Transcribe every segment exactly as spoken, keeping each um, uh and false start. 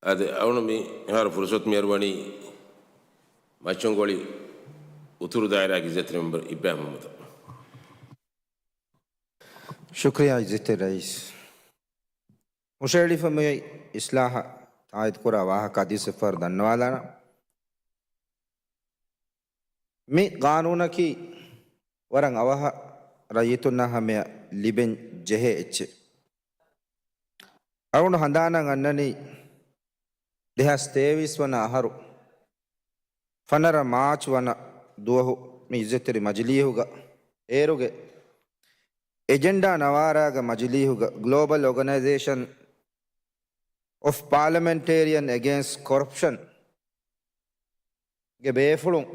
އަދި އަޅުން މިހާރު ފުރުސަތު މިއަރުވަނީ މައްޗަންގޮޅި އުތުރު ދާއިރާގެ އިއްޒަތްތެރި މެމްބަރު އިބްރާހިމް މުހައްމަދަށް. ޝުކުރިއްޔާ އިއްޒަތްތެރި ރައީސް. ހުށަހެޅިފަ މި އިސްލާހަށް ތާއީދުކުރާ ވާހަކަ އަދިވެސް އެއްފަހަރު ދަންނަވާލާނަން. މި ގާނޫނަކީ ވަރަށް އަވަހަށް ރައްޔިތުންނާ ހަމަޔަށް ލިބެން ޖެހޭ އެއްޗެއް. އަޅުގަނޑު ހަނދާނަށް އަންނަނީ ދެހާސް ތޭވީސް ވަނަ އަހަރު ފަނަރަ މާޗް ވަނަ ދުވަހު މި އިއްޒަތްތެރި މަޖިލީހުގަ އޭރުގެ އެޖެންޑާ ނަވާރާގަ މަޖިލީހުގަ ގްލޯބަލް އޯގަނައިޒޭޝަން އޮފް ޕާލަމެންޓޭރިއަން އެގެންސްޓް ކޮރަޕްޝަން ގެ ބޭފުޅުން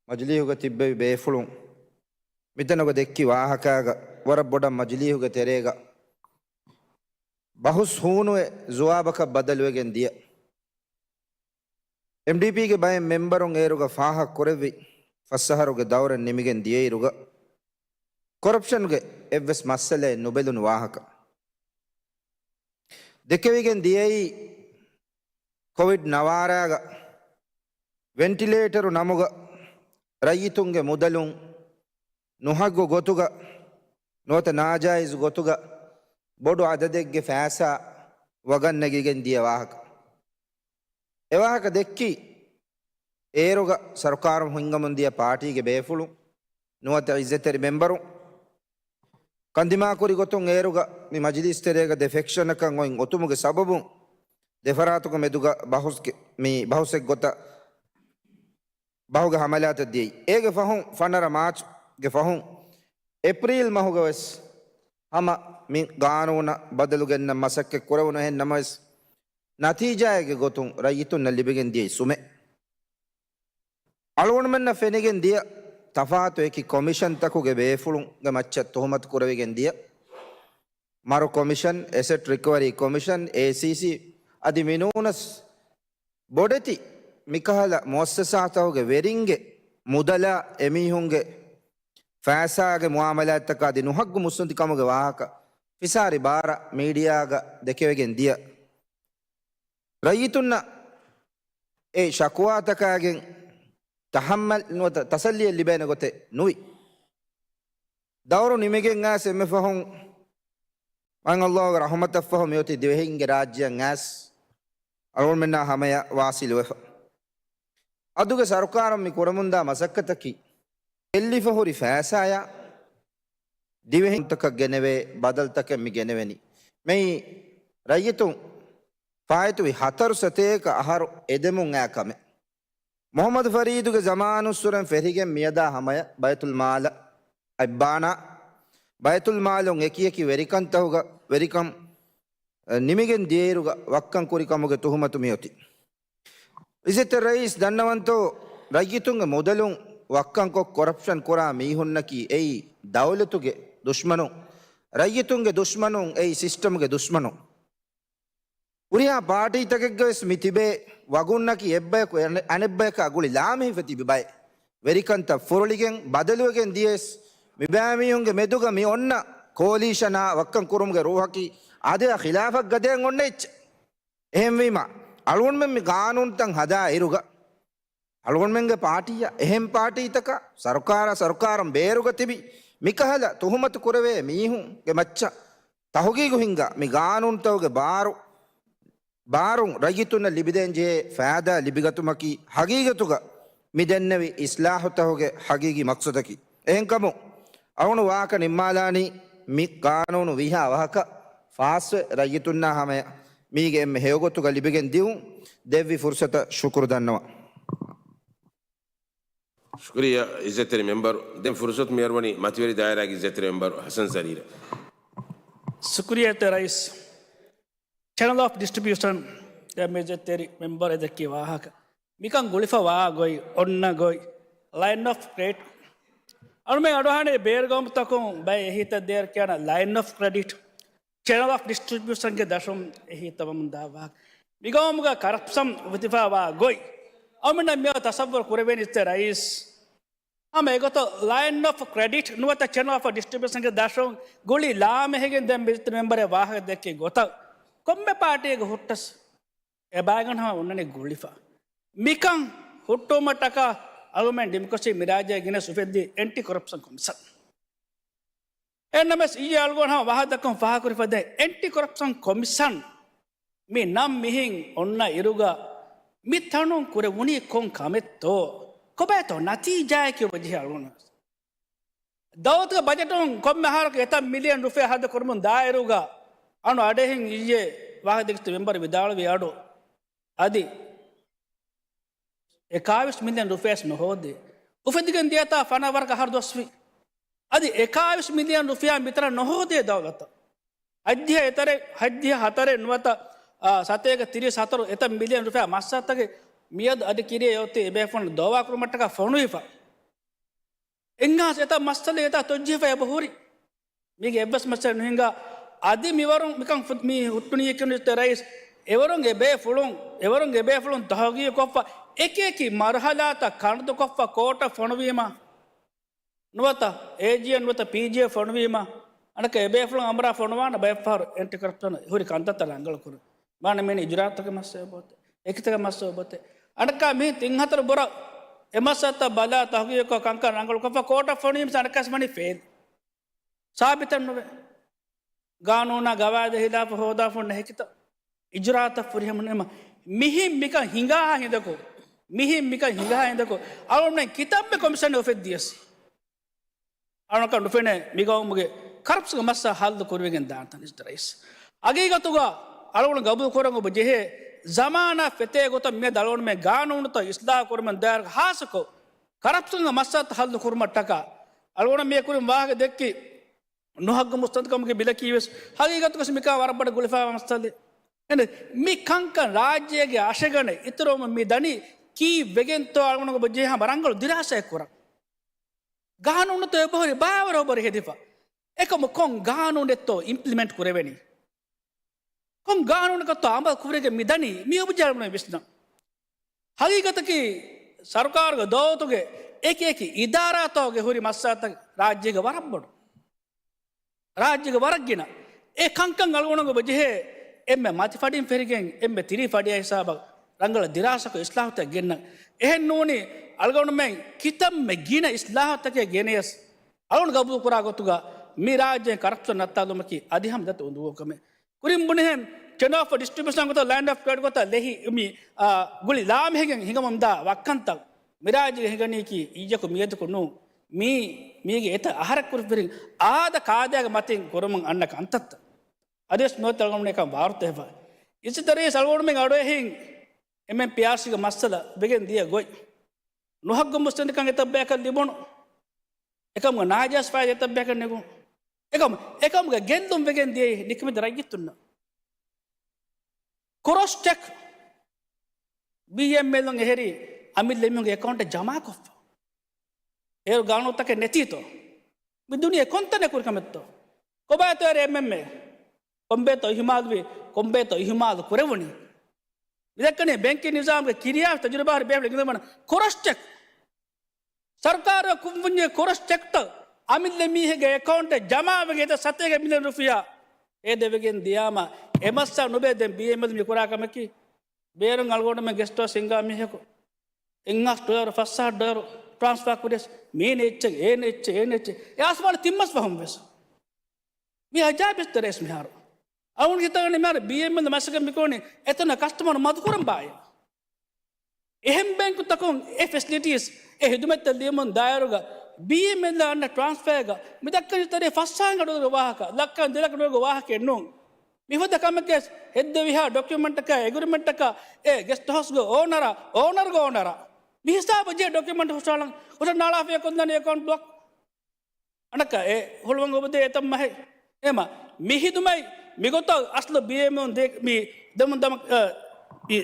މަޖިލީހުގަ ތިއްބެވި ބޭފުޅުން މިތަނުގަ ދެއްކި ވާހަކާގަ ވަރަށް ބޮޑަށް މަޖިލީހުގެ ތެރޭގަ ބަހުސް ހޫނުވެ ޖުވާބަކަށް ބަދަލުވެގެން ދިޔަ. އެމްޑީޕީގެ ބައެއް މެމްބަރުން އޭރުގަ ފާހަގަ ކުރެއްވި ފަސް އަހަރުގެ ދައުރެއް ނިމިގެން ދިޔައިރުގަ ކޮރަޕްޝަންގެ އެއްވެސް މައްސަލައެއް ނުބެލުނު ވާހަކަ. ދެކެވިގެން ދިޔައީ ކޮވިޑް ނަވާރާގަ ވެންޓިލޭޓަރު ނަމުގަ ރައްޔިތުންގެ މުދަލުން ނުހައްގު ގޮތުގަ ނުވަތަ ނާޖާއިޒު ގޮތުގަ ބޮޑު އަދަދެއްގެ ފައިސާ ވަގަށް ނެގިގެން ދިޔަ ވާހަކަ. އެވާހަކަ ދެއްކީ، އޭރުގަ ސަރުކާރުން ހިންގަމުން ދިޔަ ޕާޓީގެ ބޭފުޅުން ނުވަތަ އިއްޒަތްތެރި މެމްބަރުން ކަންދިމާކުރި ގޮތުން އޭރުގަ މި މަޖިލީސް ތެރޭގަ ދެ ފެކްޝަނަކަށް އޮތް އޮތުމުގެ ސަބަބުން ދެފަރާތުގެ މެދުގަ ބަހުސްގެ، މި ބަހުސެއްގޮތަށް ބަހުގެ ހަމަލާތައް ދިޔައީ. އޭގެ ފަހުން ފަނަރަ މާޗްގެ ފަހުން އޭޕްރީލް މަހުގަ ވެސް ހަމަ މި ގާނޫނަށް ބަދަލު ގެންނަން މަސައްކަތް ކުރެވުނު. އެހެން ނަމަވެސް، ނަތީޖާއެއްގެ ގޮތުން ރައްޔިތުންނަށް ލިބިގެން ދިޔައީ ސުމެއް. އަޅުގަނޑުމެންނަށް ފެނިގެން ދިޔަ ތަފާތު އެކި ކޮމިޝަންތަކުގެ ބޭފުޅުންގެ މައްޗަށް ތުހުމަތު ކުރެވިގެން ދިޔަ މަރު ކޮމިޝަން، އެސެޓް ރިކަވަރީ ކޮމިޝަން، އޭސީސީ އަދި މިނޫނަސް ބޮޑެތި މިކަހަލަ މުއައްސަސާތަކުގެ ވެރިންގެ މުދަލާ އެމީހުންގެ ފައިސާގެ މުއާމަލާތްތަކާ އަދި ނުހައްގު މުއްސުނދިކަމުގެ ވާހަކަ ފިސާރި ބާރަށް މީޑިއާގަ ދެކެވެގެން ދިޔަ. ރައްޔިތުންނަށް އެ ޝަކުވާތަކާގެން ތަހައްމަލް ނުވަތަ ތަސައްލިއެއް ލިބޭނެ ގޮތެއް ނުވި. ދައުރު ނިމިގެން އައިސް އެންމެ ފަހުން މާތް ﷲ ގެ ރަޙުމަތަށްފަހު މިއޮތީ ދިވެހިންގެ ރާއްޖެއަށް އައިސް އަޅުގަނޑުމެންނާ ހަމަޔަށް ވާސިލުވެފަ. އަދުގެ ސަރުކާރުން މި ކުރަމުންދާ މަސައްކަތަކީ ގެއްލިފަ ހުރި ފައިސާޔާ ދިވެހިންތަކަށް ގެނެވޭ ބަދަލުތަކެއް މި ގެނެވެނީ. މެއީ ރައްޔިތުން ފާއިތުވި ހަތަރު ސަތޭކަ އަހަރު އެދެމުން އައި ކަމެއް. މުޙައްމަދު ފަރީދުގެ ޒަމާނުއްސުރެން ފެށިގެން މިއަދާ ހަމަޔަށް ބައިތުލްމާލަށް އައްބާނާ، ބައިތުލްމާލުން އެކިއެކި ވެރިކަންތަކުގަ ވެރިކަން، އެ، ނިމިގެން ދިޔައިރުގަ ވައްކަން ކުރިކަމުގެ ތުހުމަތު މިއޮތީ. އިއްޒަތްތެރި ރައީސް ދަންނަވަންތޯ، ރައްޔިތުންގެ މުދަލުން ވައްކަންކޮށް ކޮރަޕްޝަން ކުރާ މީހުންނަކީ އެއީ ދައުލަތުގެ ދުޝްމަނުން، ރައްޔިތުންގެ ދުޝްމަނުން، އެއީ ސިސްޓަމްގެ ދުޝްމަނުން. ހުރިހާ ޕާޓީތަކެއްގަވެސް މި ތިބޭ ވަގުންނަކީ އެއްބަޔަކު އަނެ-، އަނެއްބަޔަކާ ގުޅި ލާމެހިފަ ތިބި ބައެއް. ވެރިކަންތައް ފުރޮޅިގެން ބަދަލުވެގެން ދިޔަސް، މިބައިމީހުންގެ މެދުގަ މި އޮންނަ ކޯލީޝަނާ ވައްކަން ކުރުމުގެ ރޫހަކީ އާދަޔާ ޚިލާފަށް ގަދަޔަށް އޮންނަ އެއްޗެއް. އެހެންވީމަ، އަޅުގަނޑުމެން މި ގާނޫނުތައް ހަދާ އިރުގަ، އަޅުގަނޑުމެންގެ ޕާޓީއަށް އެހެން ޕާޓީތަކަށް ސަރުކާރާ ސަރުކާރުން ބޭރުގަ ތިބި މިކަހަލަ ތުހުމަތު ކުރެވޭ މީހުންގެ މައްޗަށް ތަހުގީގު ހިންގާ މި ގާނޫނުތަކުގެ ބާރު، ބާރުން ރައްޔިތުންނަށް ލިބިދޭން ޖެހޭ ފައިދާ ލިބިގަތުމަކީ ހަގީގަތުގަ މި ދެންނެވި އިސްލާހުތަކުގެ ހަގީގީ މަޤްޞަދަކީ. އެހެންކަމުން، އަޅުގަނޑު ވާހަކަ ނިންމާލާނީ މި ގާނޫނު ވީހާ ވާހަކަ ފާސްވެ ރައްޔިތުންނާ ހަމަޔަށް މީގެ އެންމެ ހެޔޮގޮތުގަ ލިބިގެން ދިއުން ދެއްވި ފުރުސަތަށް ޝުކުރު ދަންނަވަން. ޝުކުރިއްޔާ އިއްޒަތްތެރި މެމްބަރު. ދެން ފުރުސަތު މިއަރުވަނީ މަތިވެރި ދާއިރާގެ އިއްޒަތްތެރި މެމްބަރު ޙަސަން ޒަރީރަށް. ޝުކުރިއްޔާ ރައީސް. ޗެނަލް އޮފް ޑިސްޓްރިބިއުޝަން ދެން މި އިއްޒަތްތެރި މެމްބަރު އެ ދެއްކި ވާހަކަ. މިކަން ގުޅިފަ ވާ ގޮތް، އޮންނަ ގޮތް، ލައިން އޮފް ކްރެޑިޓް. އަޅުމެން އަޑުއަހަނީ ބޭރުގައުމުތަކުން ބައެއް އެހީތައް ދޭއިރު ކިޔާނަ ލައިން އޮފް ކްރެޑިޓް، ޗެނަލް އޮފް ޑިސްޓްރިބިއުޝަންގެ ދަށުން އެހީތައް ވަމުން ދާ ވާހަކަ. މިގައުމުގަ ކަރަޕްޝަން އުފެދިފަ ވާ ގޮތް. އަޅުމެންނަށް މިއަދު ތަސައްވުރު ކުރެވޭނީ އިއްޒަތްތެރި ރައީސް. ހަމަ އެގޮތަށް ލައިން އޮފް ކްރެޑިޓް ނުވަތަ ޗެނަލް އޮފް ޑިސްޓްރިބިއުޝަންގެ ދަށުން ގުޅި ލާމެހިގެން ދެން މި މެމްބަރެއް ވާހަކަ ދެއްކި ގޮތަށް ކޮންމެ ޕާޓީއެއްގެ ހުއްޓަސް އެބައިގަނޑު ހަމަ އޮންނަނީ ގުޅިފަ. މިކަން ހުއްޓުވުމަށްޓަކާ އަޅުމެން ޑިމޮކްރަސީ މިރާއްޖޭ ގިނަ އުފެއްދީ އެންޓި ކޮރަޕްޝަން ކޮމިޝަން. އެންނަމެސް އިއްޔެ އަޅުގަނޑު ވާހަކަދައްކަން ފާހަގަކުރި ފަދައިން އެންޓި ކޮރަޕްޝަން ކޮމިޝަން މި ނަން މިހެން އޮންނަ އިރުގަ މި ތަނުން ކުރެވުނީ ކޮން ކަމެއްތޯ؟ ކޮބާތޯ ނަތީޖާއަކީ އޮބަޖެހޭ އަޅުގަނޑު. ދައުލަތުގެ ބަޖެޓުން ކޮންމެ އަހަރަކު އެތައް މިލިއަން ރުފިޔާ ހަރަދު ކުރަމުން ދާއިރުގަ އަނު އަޑެހިން އިއްޔެ ވާހަކަދެއްކިތު މެމްބަރު ވިދާޅުވި އަޑު އަދި އެކާވީސް މިލިއަން ރުފިޔާސް ނުހޯދޭ. އުފެދިގެން ދިޔަތާ ފަނަރަ ވަރަކަށް އަހަރު ދުވަސްވީ. އަދި އެކާވީސް މިލިއަން ރުފިޔާ މިތަނަށް ނުހޯދޭ ދައުލަތަށް. ހައްޖިހަ އެތަރެ، ހައްޖިހަ ހަތަރެއް ނުވަތަ، އާ، ސަތޭކަ ތިރީސް ހަތަރު އެތައް މިލިއަން ރުފިޔާ މައްސަލަތަކެއް މިއަދު އަދި ކިރިޔަ އޮތީ އެބޭފުޅުން ދޯވާކުރުމަށްޓަކާ ފޮނުވިފަ. އެންހާސް އެތައް މައްސަލަ އެތާ ތޮއްޖެހިފަ އެބަހުރި. މީގެ އެއްވެސް މައްސަލަ ނުހިނގާ. އަދި މިވަރުން މިކަން ފު-، މި ހުއްޓުނީ ކިޔުނު ރައީސް. އެވަރުން އެބޭފުޅުން، އެވަރުން އެބޭފުޅުން ތަހުގީގުކޮށްފަ އެކި އެކި މަރުހަލާތައް ކަނޑުކޮށްފަ ކޯޓަށް ފޮނުވީމަ. ނުވަތަ އޭޖީއެ ނުވަތަ ޕީޖީއެ ފޮނުވީމަ. އަނެއްކާ އެބޭފުޅުން އަނބުރާ ފޮނުވާނެ ބައެއްފަހަރު އެންޓި ކޮރަޕްޝަން ހުރި ކަންތައްތައް ރަނގަޅު ކުރުން. މާނަ މީނަ އިޖުރާތަކެއް މައްސަލަ އޮބޮތެ. އެކިތަކެއް މައްސަލަ އޮބޮތެ. އަނެއްކާ މި ތިން ހަތަރު ބުރަ އެ މައްސަލަތައް ބަލާ ތަހުގީގުކޮށް ކަންކަން ރަނގަޅުކޮށްފަ ކޯޓަށް ފޮނުވީމަ އަނެއްކާސް ވަނީ ފެއިލް. ސާބިތެއް ނުވޭ. ގާނޫނާ ގަވާއިދާ ހިލާފަށް ހޯދާފަ އޮންނަ ހެކިތައް އިޖުރާތައް ފުރިހަމަ ނުވީމަ މިހިން މިކަން ހިނގާ ހިނދަކު، މިހިން މިކަން ހިނގާ ހިނދަކު އަޅުގަނޑުމެން ކިތަންމެ ކޮމިޝަނެއް އުފެއްދިޔަސް އަޅުގަނޑަކަށް ނުފެނޭ މިގައުމުގެ ކަރަޕްޝަންގެ މައްސަލަ ހައްލު ކުރެވިގެން ދާންތަން. އިސް ރައީސް. ހަގީގަތުގަ އަޅުގަނޑު ގަބޫލު ކުރަން އޮބަ ޖެހޭ ޒަމާނާ ފެތޭ ގޮތަށް މިއަދު އަޅުގަނޑުމެން ގާނޫނުތައް އިސްލާހު ކުރުމަށް ދާއިރު ހާއްސަކޮށް ކަރަޕްޝަންގެ މައްސަލަތައް ހައްލު ކުރުމަށްޓަކާ އަޅުގަނޑު މި ކުރިން ވާހަކަ ދެއްކި ނުހައްގު މުސްތަނދުކަމުގެ ބިލަކީވެސް ހަގީގަތުގަސް މިކާ ވަރަށް ބޮޑަށް ގުޅިފައިވާ މައްސަލައެއް. އެން މި ކަންކަން ރާއްޖޭގެ އަށެގަނޑެއް އިތުރުވަމުން މި ދަނީ ކީއްވެގެންތޯ އަޅުގަނޑު އޮބަ ޖެހޭ ހަމަ ރަނގަޅު ދިރާސާއެއް ކުރަން. ގާނޫނުތައް އެބަހުރި ބައިވަރު އެބަހުރި ހެދިފަ. އެކަމު ކޮން ގާނޫނެއްތޯ އިމްޕްލިމެންޓް ކުރެވެނީ؟ ކޮން ގާނޫނަކަށްތޯ އަމަލު ކުރެވިގެން މި ދަނީ؟ މި އޮބަ ޖެހޭ އަޅުގަނޑު ވިސްނަން. ހަގީގަތަކީ ސަރުކާރުގެ ދައުލަތުގެ އެކި އެކި އިދާރާތަކުގެ ހުރި މައްސަލަތައް ރާއްޖޭގެ ވަރަށް ބޮޑު. ރާއްޖޭގެ ވަރަށް ގިނަ. އެ ކަންކަން އަޅުގަނޑު އޮބަ ޖެހޭ އެންމެ މަތި ފަޑިން ފެށިގެން އެންމެ ތިރީ ފަޑިއާ ހިސާބަށް ރަނގަޅަށް ދިރާސާކޮށް އިސްލާހުތައް ގެންނަން. އެހެން ނޫނީ އަޅުގަނޑުމެން ކިތަންމެ ގިނަ އިސްލާހުތަކެއް ގެނެޔަސް އަޅުގަނޑު ގަބޫލު ކުރާ ގޮތުގަ މި ރާއްޖޭ ކަރަޕްޝަން ނައްތާލުމަކީ އަދި ހަމަ ދަތި އުނދަގޫ ކަމެއް. ކުރިން ބުނިހެން ޗެން އޮފް ޑިސްޓްރިބިއުޝަން ގޮތަށް ލައިން އޮފް ކްރެޑިޓް ގޮތަށް ލެހި މި، އާ، ގުޅި ލާމެހިގެން ހިނގަމުންދާ ވައްކަންތައް މި ރާއްޖޭގަ ހިނގަނީކީ އިއްޔަކު މިއަދަކު ނޫން. މީ، މީގެ އެތައް އަހަރަކުރި ފިރިން އާދަ ކާދައިގެ މަތިން ކުރަމުން އަންނަ ކަންތައްތައް. އަދިވެސް މިއޮތީ އަޅުގަނޑުމެން އެކަން ވާރުތަ ހެފަ. އިސް ރައީސް އަޅުގަނޑުމެން އަޑުއެހިން އެމްއެމްޕީއާރްސީގެ މައްސަލަ ވެގެން ދިޔަ ގޮތް. ނުހައްގު މުސްތަނދިކަން އެތައް ބަޔަކަށް ލިބުނު. އެކަމުގެ ނާޖާއިޒް ފައިދާ އެތައް ބަޔަކަށް ނެގުނު. އެކަމު، އެކަމުގެ ގެއްލުން ވެގެން ދިޔައީ ނިކަމެތި ރައްޔިތުންނަށް. ކްރޮސް ޗެކް ބީއެމްއެލުން އެހެރީ އަމިއްލަ މީހުންގެ އެކައުންޓަށް ޖަމާކޮށްފަ. އޭރު ގާނޫނުތަކެއް ނެތީތޯ؟ މި ދުނިޔެ ކޮންތަނެއް ކުރި ކަމެއްތޯ؟ ކޮބާތޯ އޭރު އެމްއެމްއޭ؟ ކޮންބޭތޯ އިހުމާލުވީ؟ ކޮންބޭތޯ އިހުމާލު ކުރެވުނީ؟ މިދައްކަނީ ބެންކިން ނިޒާމުގެ ކިރިޔާ ތަޖުރިބާ ހުރި ބޭފުޅެއް އިނގިލަން ވަނަ ކްރޮސް ޗެކް. ސަރުކާރުގެ ކުންފުންޏެއް ކްރޮސް ޗެކްތައް އަމިއްލަ މީހެއްގެ އެކައުންޓެއް ޖަމާވެގެން އެތައް ސަތޭކަ މިލިއަން ރުފިޔާ އޭ ދެވެގެން ދިޔާމަ އެ މައްސަލަ ނުބޭ. ދެން ބީއެމްއެލް މި ކުރާ ކަމަކީ ބޭރުން އަޅުގަނޑުމެން ގެސްޓް ހައުސް ހިންގާ މީހަކު އެއްހާސް ޑޮލަރު ފަސްހާސް ޑޮލަރު ޓްރާންސްފާ ކުރިޔަސް މީނަ އެއްޗެއް އޭނަ އެއްޗެއް އޭނަ އެއްޗެއް އެ އާސްމާން ތިން މަސް ފަހުން ވެސް. މި އަޖާބެސް ތެރޭސް މިހާރު. އަޅުގަނޑު ހިތަށް މިހާރު ބީއެމްއެލް މަސައްކަތް މިކުރަނީ އެތަނަށް ކަސްޓަމަރު މަދުކުރަން ބާއޭ. އެހެން ބޭންކުތަކުން އެ ފެސިލިޓީސް، އެ ހިދުމަތްތައް ލިޔުމުން ދާއިރުގަ ބީއެމްއެލްއަށް އަންނަ ޓްރާންސްފާގަ މި ދައްކަނީ ތެރޭ ފަސްހާސް ޑޮލަރު ވާހަކަ، ލައްކަ ދެ ލައްކަ ޑޮލަރު ވާހަކައެއް ނޫން. މިފަދަ ކަމެއްގެ ހެއްދެވިހާ ޑޮކިއުމެންޓަކާ، އެގްރިމެންޓަކާ، އެ ގެސްޓް ހައުސްގެ އޯނަރާ، އޯނަރުގެ އޯނަރާ މި ހިސާބަށް ޖެހޭ ޑޮކިއުމެންޓް ހުށަހަޅަން، ހުށަން ނާޅާފިޔަ ކޮންދާނީ އެކައުންޓް ބްލޮކް. އަނަކަ އެ ހުޅުވަން އޮބަދޭ އެތައް މަހެއް. އެމަ، މި ހިދުމަތް މިގޮތަށް އަސްލު ބީއެމްއެލް ދޭ، މި ދެމުން ދަމަ، އަ، މި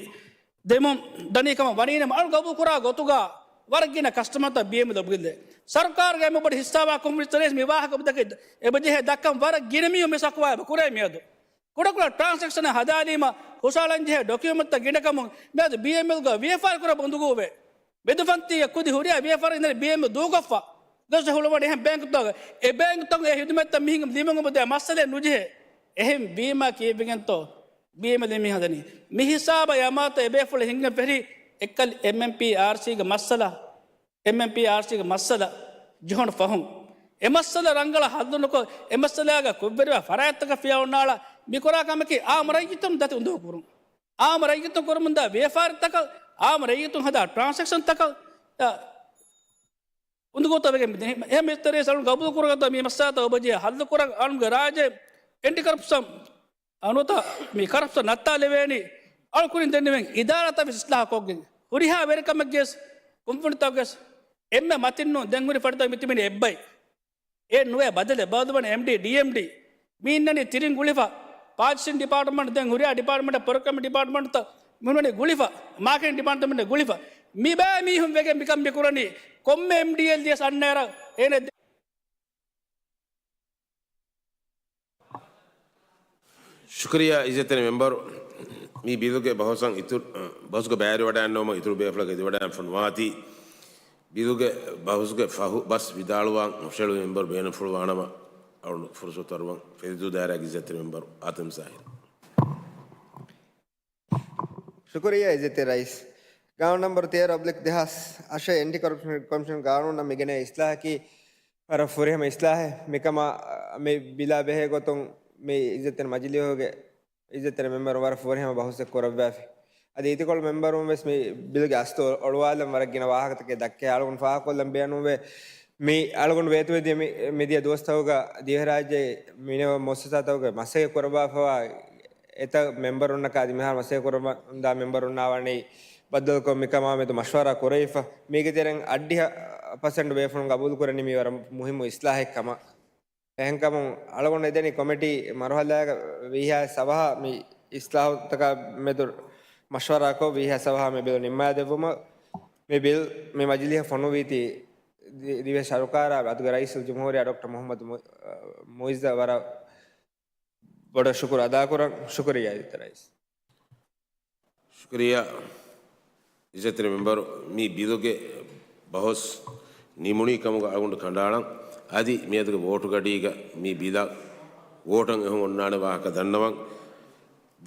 ދެމުން ދަނީ ކަމަށް ވަނީނަމަ، އަޅު ގަބޫލު ކުރާ ގޮތުގަ ވަރަށް ގިނަ ކަސްޓަމަރުތައް ބީއެމްއެލް އޮބިގެންދޭ. ސަރުކާރުގެ އެންމެ ބޮޑު ހިއްސާވާ ކޮންފަރެންސް މި ވާހަކަ އޮބިދަކެ އެބަޖެހޭ ދައްކަން ވަރަށް ގިނަ މީހުން މި ޝަކުވާ އެބަ ކުރޭ މިއަދު. ކުޑަކުޑަ ޓްރާންސެކްޝަނެއް ހަދާލީމަ ހުށަހަޅަންޖެހޭ ޑޮކިއުމެންޓްތައް ގިނަކަމުން މިއަދު ބީއެމްއެލްގަ ވިޔަފާރި ކުރަން އުނދަގޫވޭ. މެދުފަންތީގެ ކުދި ހުރިހާ ވިޔަފާރި އިނދެރި ބީއެމްއެލް ދޫކޮށްފަ ގޮސް ހުޅުވަނީ އެހެން ބޭންކުތަކުގަ. އެ ބޭންކުތަކުން އެ ހިދުމަތްތައް މިހެން ލިބެން އުމުދޭ މައްސަލައެއް ނުޖެހޭ. އެހެން ވީމާ ކީއްވެގެންތޯ؟ ބީއެމްއެލް މި ހަދަނީ. މި ހިސާބަށް އެ އަމާންތައް އެބޭފުޅުން ހިނގަން ފެށީ އެއްކަލަ އެމްއެމްޕީ އާރްސީގެ މައްސަލަ، އެމްއެމްޕީ އާރްސީގެ މައްސަލަ ޖެހުނު ފަހުން. އެ މައްސަލަ ރަނގަޅަށް ހައްލުނުކޮށް، އެ މައްސަލާގަ ކުށްވެރިވާ ފަރާތްތަކަށް ފިޔަވަންނާޅާ މިކުރާ ކަމަކީ އާއްމު ރައްޔިތުން ދަތި އުނދަގޫކުރުން. އާއްމު ރައްޔިތުން ކުރަމުންދާ ވިޔަފާރިތަކަށް، އާއްމު ރައްޔިތުން ހަދާ ޓްރާންސެކްޝަންތަކަށް، އާ، އުނދަގޫތައް ވެގެން މިދެނީ. އެހެން މިސްތަރީ އަޅުން ގަބޫލު ކުރަގަތާ މި މައްސަލަތައް އޮބަޖެހޭ ހައްލު ކުރަން އަޅުންގެ ރާއްޖެ އެންޓި ކަރަޕްޝަން އަނުތަ މި ކަރަޕްޝަން ނައްތާލެވޭނީ. އަޅު ކުރިން ދެންނެވެން އިދާރާތައް ވެސް އިސްލާހު ކޮށްގެން. ހުރިހާ ވެރިކަމެއްގެސް ކުންފުނިތަކުގެސް އެންމެ މަތިންނު ދެން ހުރި ފަރިތަ މިތިބެނީ އެއްބައި. އެ ނުވެ ބަދަލެއް ބަދުވަން އެމްޑީ، ޑީއެމްޑީ. މި އިންނަނީ ތިރިން ގުޅިފަ. ޕާޗިސިން ޑިޕާޓްމަންޓް ދެން ހުރިހާ ޑިޕާޓްމަންޓްތައް، ޕްރޮކިއުމަންޓް ޑިޕާޓްމަންޓްތައް މި ހުންނަނީ ގުޅިފަ. މާކެޓިން ޑިޕާޓްމަންޓް ގުޅިފަ. މި ބައި މީހުން ވެގެން މިކަން މި ކުރަނީ. ކޮންމެ އެމްޑީއެލް ދިޔަސް އަންނައިރަށް އޭނަ ޝުކުރިއްޔާ އިއްޒަތްތެރި މެމްބަރު، މި ބިލުގެ ބަހުސަށް އިތުރު، ބަހުސްގެ ބައިވެރިވަޑައިގަންނަވުމަށް އިތުރު ބޭފުޅަކަށް އެދިވަޑައިގެންފަ ނުވާތީ، ބިލުގެ ބަހުސްގެ ފަހު ބަސް ވިދާޅުވާން ހުށަހެޅު މެމްބަރު ބޭނުންފުޅުވާނަމަ، އަޅުން ފުރުސަތު އަރުވަން ފެތިދޫ ދާއިރާގެ އިއްޒަތްތެރި މެމްބަރު އާތަމް ޒާހިރު. ޝުކުރިއްޔާ އިއްޒަތްތެރި ރައީސް. ގާނޫނު ނަންބަރު ތޭރަ އޮބްލިކް ދެހާސް އަށެއް އެންޓި ކޮރަޕްޝަން ކޮމިޝަން ގާނޫނަށް މިގެނޭ އިސްލާހަކީ ވަރަށް ފުރިހަމަ އިސްލާހެއް. މިކަމަށް މި ބިލާ ބެހޭ ގޮތުން މި އިއްޒަތްތެރި މަޖިލީހުގެ އިއްޒަތްތެރި މެމްބަރު ވަރަށް ފުރިހަމަ ބަހުސެއް ކުރައްވާފި. އަދި އިދިކޮޅު މެމްބަރުން ވެސް މި ބިލްގެ އަސްލު އޮޅުވާލަން ވަރަށް ގިނަ ވާހަކަތަކެއް ދައްކައި އަޅުގަނޑު ފާހަގަކޮށްލަން ބޭނުންވޭ. މި އަޅުގަނޑު ވޭތުވެދިޔަ މި، މިދިޔަ ދުވަސްތަކުގަ ދިވެހިރާއްޖެ މިނެވި މުއައްސަސާތަކުގެ މަސައްކަތް ކުރައްވާފައިވާ އެތައް މެމްބަރުންނަކާ އަދި މިހާރު މަސައްކަތް ކުރައްވާ މެމްބަރުންނާ ވަނީ ބައްދަލުކޮށް މިކަމާ މެދު މަޝްވަރާ ކުރެވިފަ. މީގެ ތެރެއިން އަށްޑިހަ ޕަސެންޓް ބޭފުޅުން ގަބޫލު ކުރަނީ މީ ވަރަށް މުހިއްމު އިސްލާހެއް ކަމަށް. އެހެންކަމުން އަޅުގަނޑު އެދެނީ ކޮމިޓީ މަރުހަލާގަ ވީހާ ސަވަހަށް މި އިސްލާހުތަކާ މެދު މަޝްވަރާކޮށް ވީހާ ސަވަހަށް މި ބިލް ނިންމާދެއްވުމަށް. މި ބިލް މި މަޖިލީހަށް ފޮނުވީތީ ދި-، ދިވެހި ސަރުކާރާ އަދުގެ ރައީސުލް ޖުމްހޫރިއްޔާ ޑޮކްޓަރ މުޙައްމަދު މު-، މުއިއްޒަށް ވަރަށް ބޮޑަށް ޝުކުރު އަދާކުރަން. ޝުކުރިއްޔާ އިއްޒަތްތެރި ރައީސް. ޝުކުރިއްޔާ އިއްޒަތްތެރި މެމްބަރު، މި ބިލުގެ ބަހުސް ނިމުނީ ކަމުގަ އަޅުގަނޑު ކަނޑައަޅަން. އަދި މިއަދުގެ ވޯޓު ގަޑީގަ މި ބިލަށް ވޯޓަށް އެހުން އޮންނާނެ ވާހަކަ ދަންނަވަން.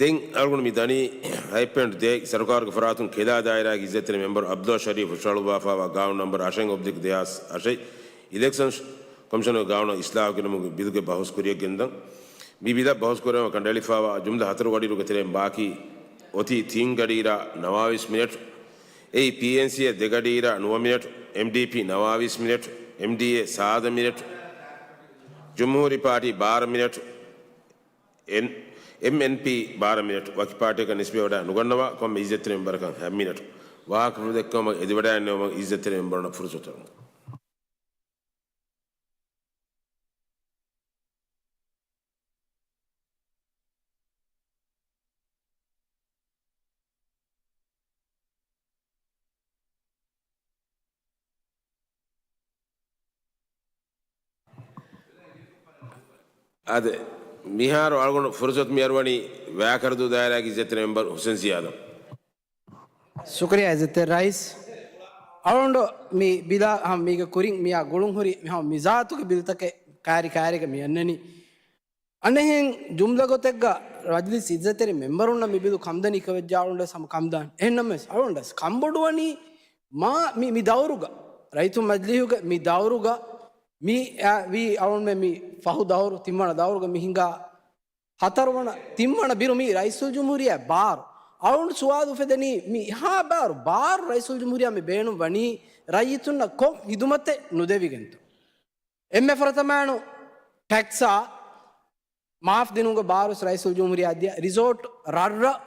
ދެން އަޅުގަނޑު މި ދަނީ ހަތް ޕޮއިންޓް ދޭއް ސަރުކާރުގެ ފަރާތުން ކެލާ ދާއިރާގެ އިއްޒަތްތެރި މެމްބަރު އަބްދުﷲ ޝަރީފް ހުށަހަޅުއްވާފައިވާ ގާނޫނު ނަންބަރު އަށެއް އޮބްލިކް ދެހާސް އަށެއް އިލެކްޝަން ކޮމިޝަނުގެ ގާނޫނަށް އިސްލާހު ގެނައުމުގެ ބިލުގެ ބަހުސް ކުރިއަށް ގެންދަން. މި ބިލަށް ބަހުސް ކުރެވުމަށް ކަނޑައެޅިފައިވާ ޖުމްލަ ހަތަރު ގަޑިއިރުގެ ތެރެއިން ބާކީ އޮތީ ތިން ގަޑިއިރާ ނަވާވީސް މިނެޓް. އެއީ ޕީއެންސީއޭ ދެ ގަޑިއިރާ ނުވަ މިނެޓް، އެމްޑީޕީ ނަވާވީސް މިނެޓް، އެމްޑީއޭ ސާދަ މިނެޓް، ޖުމްހޫރީ ޕާޓީ ބާރަ މިނެޓް، އެން-، އެމްއެންޕީ ބާރަ މިނެޓް. ވަކި ޕާޓީއަކަށް ނިސްބަތްވެވަޑައި ނުގަންނަވާ ކޮންމެ އިއްޒަތްތެރި މެމްބަރަކަށް ހަ މިނެޓް. ވާހަކަފުޅު ދެއްކުމަށް އެދިވަޑައިގަންނަވުމަށް އިއްޒަތްތެރި މެމްބަރުންނަށް ފުރުސަތު. އާދެ، މިހާރު އަޅުގަނޑު ފުރުސަތު މިއަރުވަނީ ވައިކަރަދޫ ދާއިރާގެ އިއްޒަތްތެރި މެމްބަރު ހުސެން ޒިޔާދަށް. ޝުކުރިއްޔާ އިއްޒަތްތެރި ރައީސް. އަޅުގަނޑު މި ބިލާ ހަމަ މީގެ ކުރިން މިއާ ގުޅުން ހުރި މި ހަމަ މި ޒާތުގެ ބިލުތަކެއް ކާރި ކާރީގަ މި އަންނަނީ. އަނެއްހެން ޖުމްލަ ގޮތެއްގަ މަޖިލިސް އިއްޒަތްތެރި މެމްބަރުންނަށް މި ބިލު ކަންދަނީ ކަމަށް ވެއްޖާ އަޅުގަނޑުވެސް ހަމަ ކަންދާނެ. އެހެންނަމަވެސް އަޅުގަނޑަށް ކަންބޮޑުވަނީ މާ މި، މި ދައުރުގަ، ރައްޔިތުން މަޖިލީހުގެ މި ދައުރުގަ މި، އާ، ވީ އަޅުގަނޑުމެން މި ފަހު ދައުރު، ތިންވަނަ ދައުރުގަ މި ހިނގާ ހަތަރުވަނަ، ތިންވަނަ ބިރު މީ ރައީސުލްޖުމްހޫރިއްޔާ ބާރު. އަޅުގަނޑު ސުވާލު އުފެދެނީ މި ހާ ބާރު، ބާރު ރައީސުލްޖުމްހޫރިއްޔާ މި ބޭނުން ވަނީ ރައްޔިތުންނަށް ކޮން ހިދުމަތެއް ނުދެވިގެންތޯ؟ އެންމެ ފުރަތަމައިނު ޓެކްސްއާ މާފް ދިނުމުގެ ބާރުވެސް ރައީސުލްޖުމްހޫރިއްޔާ ދިޔަ، ރިސޯޓް ރަށްރަށް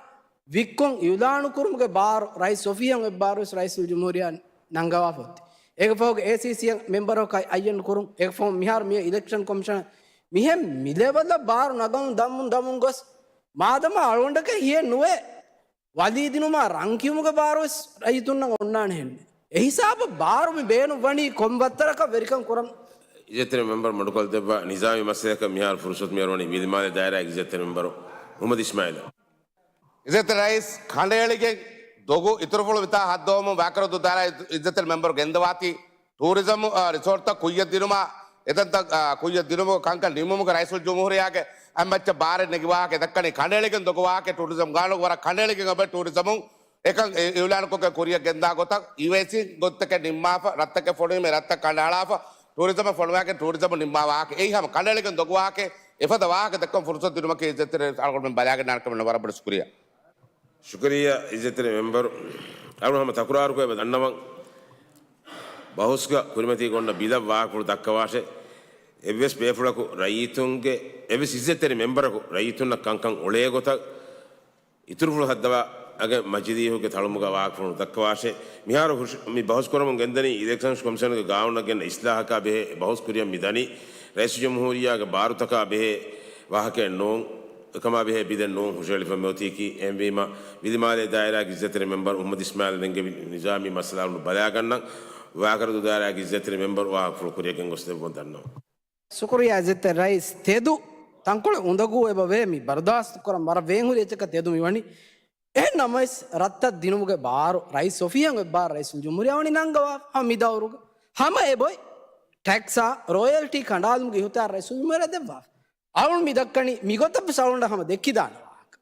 ވިއްކުން އިއުލާނު ކުރުމުގެ ބާރު ރައީސް އޮފީހަށް އޮތް ބާރުވެސް ރައީސުލްޖުމްހޫރިއްޔާ ނަންގަވާފަ އޮތީ. އޭގެ ފަހުގަ އޭސީސީއަށް މެމްބަރަކަށް އައްޔަން ކުރުން. އޭގެ ފަހު މިހާރު މިއޮތް އިލެކްޝަން ކޮމިޝަނަށް މިހެން މި ލެވަލަށް ބާރު ނަގަމުން ދަމުން ދަމުން ގޮސް، މާދަމާ އަޅުގަނޑަކަށް ހިއެއް ނުވޭ. ވަލީ ދިނުމާ ރަން ކިޔުމުގެ ބާރުވެސް ރައްޔިތުންނަށް އޮންނާނެ ހެންނެ. އެ ހިސާބަށް ބާރު މި ބޭނުން ވަނީ ކޮން ވައްތަރަކަށް ވެރިކަން ކުރަން؟ އިއްޒަތްތެރި މެމްބަރު މަޑުކޮށްދެއްވާ ނިޒާމީ މައްސަލައަކަށް މިހާރު ފުރުސަތު މިއަރުވަނީ ވިލިމާލެ ދާއިރާގެ އިއްޒަތްތެރި މެމްބަރު މުހައްމަދު އިސްމާއީލަށް. އިއްޒަތްތެރި ރައީސް ކަނޑައެޅިގެން ދޮގު އިތުރުފުޅު ވިތާ ހައްދަވަމުން ވައިކަރަދޫ ދާއިރާ އިއްޒަތްތެރި މެމްބަރު ގެންދަވާތީ ޓޫރިޒަމް، އާ، ރިސޯޓްތައް ކުއްޔަށް ދިނުމާ، އެތަންތަން، އާ، ކުއްޔަށް ދިނުމުގެ ކަންކަން ނިންމުމުގެ ރައީސުލްޖުމްހޫރިއްޔާގެ އެންމެ މައްޗަށް ބާރެއް ނެގި ވާހަކަ ދައްކަނީ ކަނޑައެޅިގެން ދޮގު ވާހަކަ ޓޫރިޒަމް ގާނޫނު ވަރަށް ކަނޑައެޅިގެން އެބަ ޓޫރިޒަމުން އެކަން އި-، އިއުލާނުކޮށްގެން ކުރިއަށް ގެންދާ ގޮތަށް ޔޫއޭސީ ގޮތްތަކެއް ނިންމާފަ، ރަށްތަކެއް ފޮނުވީމަ ރަށްތައް ކަނޑައަޅާފަ، ޓޫރިޒަމަށް ފޮނުވާގެން ޓޫރިޒަމު ނިންމާ ވާހަކަ. އެއީ ހަމަ ކަނޑައެޅިގެން ދޮގު ވާހަކަ. އެފަދަ ވާހަކަ ދައްކަން ފުރުސަތު ދިނުމަކީ އިއްޒަތްތެރި އަޅުގަނޑުމެން ބަލާގަންނާނެ ކަމަށް ވަރަށް ބޮޑަށް ޝުކުރިއްޔާ. ޝުކުރިއްޔާ އިއްޒަތްތެރި މެމްބަރު. އަޅުގަނޑު ހަމަ ތަކުރާރުކޮށް އެބަ ދަންނަވަން. ބަހުސްގަ ކުރިމަތީ ގޮންނަ ބިލަށް ވާހަކަފުޅު ދައްކަވާށޭ. އެއްވެސް ބޭފުޅަކު ރައްޔިތުންގެ، އެއްވެސް އިއްޒަތްތެރި މެމްބަރަކު ރައްޔިތުންނަށް ކަންކަން އުޅޭ ގޮތަށް އިތުރުފުޅު ހައްދަވާގެން މަޖިލީހުގެ ތަޅުމުގަ ވާހަކަފުޅު ދައްކަވާށޭ. މިހާރު ހުށ-، މި ބަހުސް ކުރަމުން ގެންދަނީ އިލެކްޝަން ކޮމިޝަނުގެ ގާނޫނަށް ގެންނަ އިސްލާހަކާ ބެހޭ ބަހުސް ކުރިއަށް މި ދަނީ ރައީސުލްޖުމްހޫރިއްޔާގެ ބާރުތަކާ ބެހޭ ވާހަކައެއް ނޫން. އެކަމާ ބެހޭ ބިލެއް ނޫން ހުށައެޅިފަ މިއޮތީކީ. އެހެންވީމަ، ވިލިމާލޭ ދާއިރާގެ އިއްޒަތްތެރި މެމްބަރު މުހައްމަދު އިސްމާއިލް ނެންގެވި ނިޒާމީ މައްސަލަ އަޅުގަނޑު ބަލާގަންނަން. ވާކަރަދޫ ދާއިރާގެ އިއްޒަތްތެރި މެމްބަރު ވާހަކަފުޅު ކުރިއަށް ގެންގޮސް ދެއްވަން ދަންނަވަން. ޝުކުރިއްޔާ އިއްޒަތްތެރި ރައީސް. ތެދު ތަންކޮޅެއް އުނދަގޫ އެބަ ވޭ، މި ބަރުދާސްތު ކުރަން ވަރަށް ވޭންހުރި އެއްޗަކަށް ތެދު މިވަނީ. އެހެން ނަމަވެސް ރަށްތައް ދިނުމުގެ ބާރު ރައީސް އޮފީހަށް އެއްބާރު ރައީސުލްޖުމްހޫރިއްޔާ ވަނީ ނަންގަވާ. ހަމަ މި ދައުރުގަ ހަމަ އެބޮތް ޓެކްސާ ރޯޔަލްޓީ ކަނޑާލުމުގެ އިހުތިޔާރު ރައީސުލްޖުމްހޫރިއްޔާ ދެއްވާ. އަޅުން މި ދައްކަނީ މިގޮތަށްވެސް އަޅުން ހަމަ ދެއްކިދާނެ ވާހަކަ.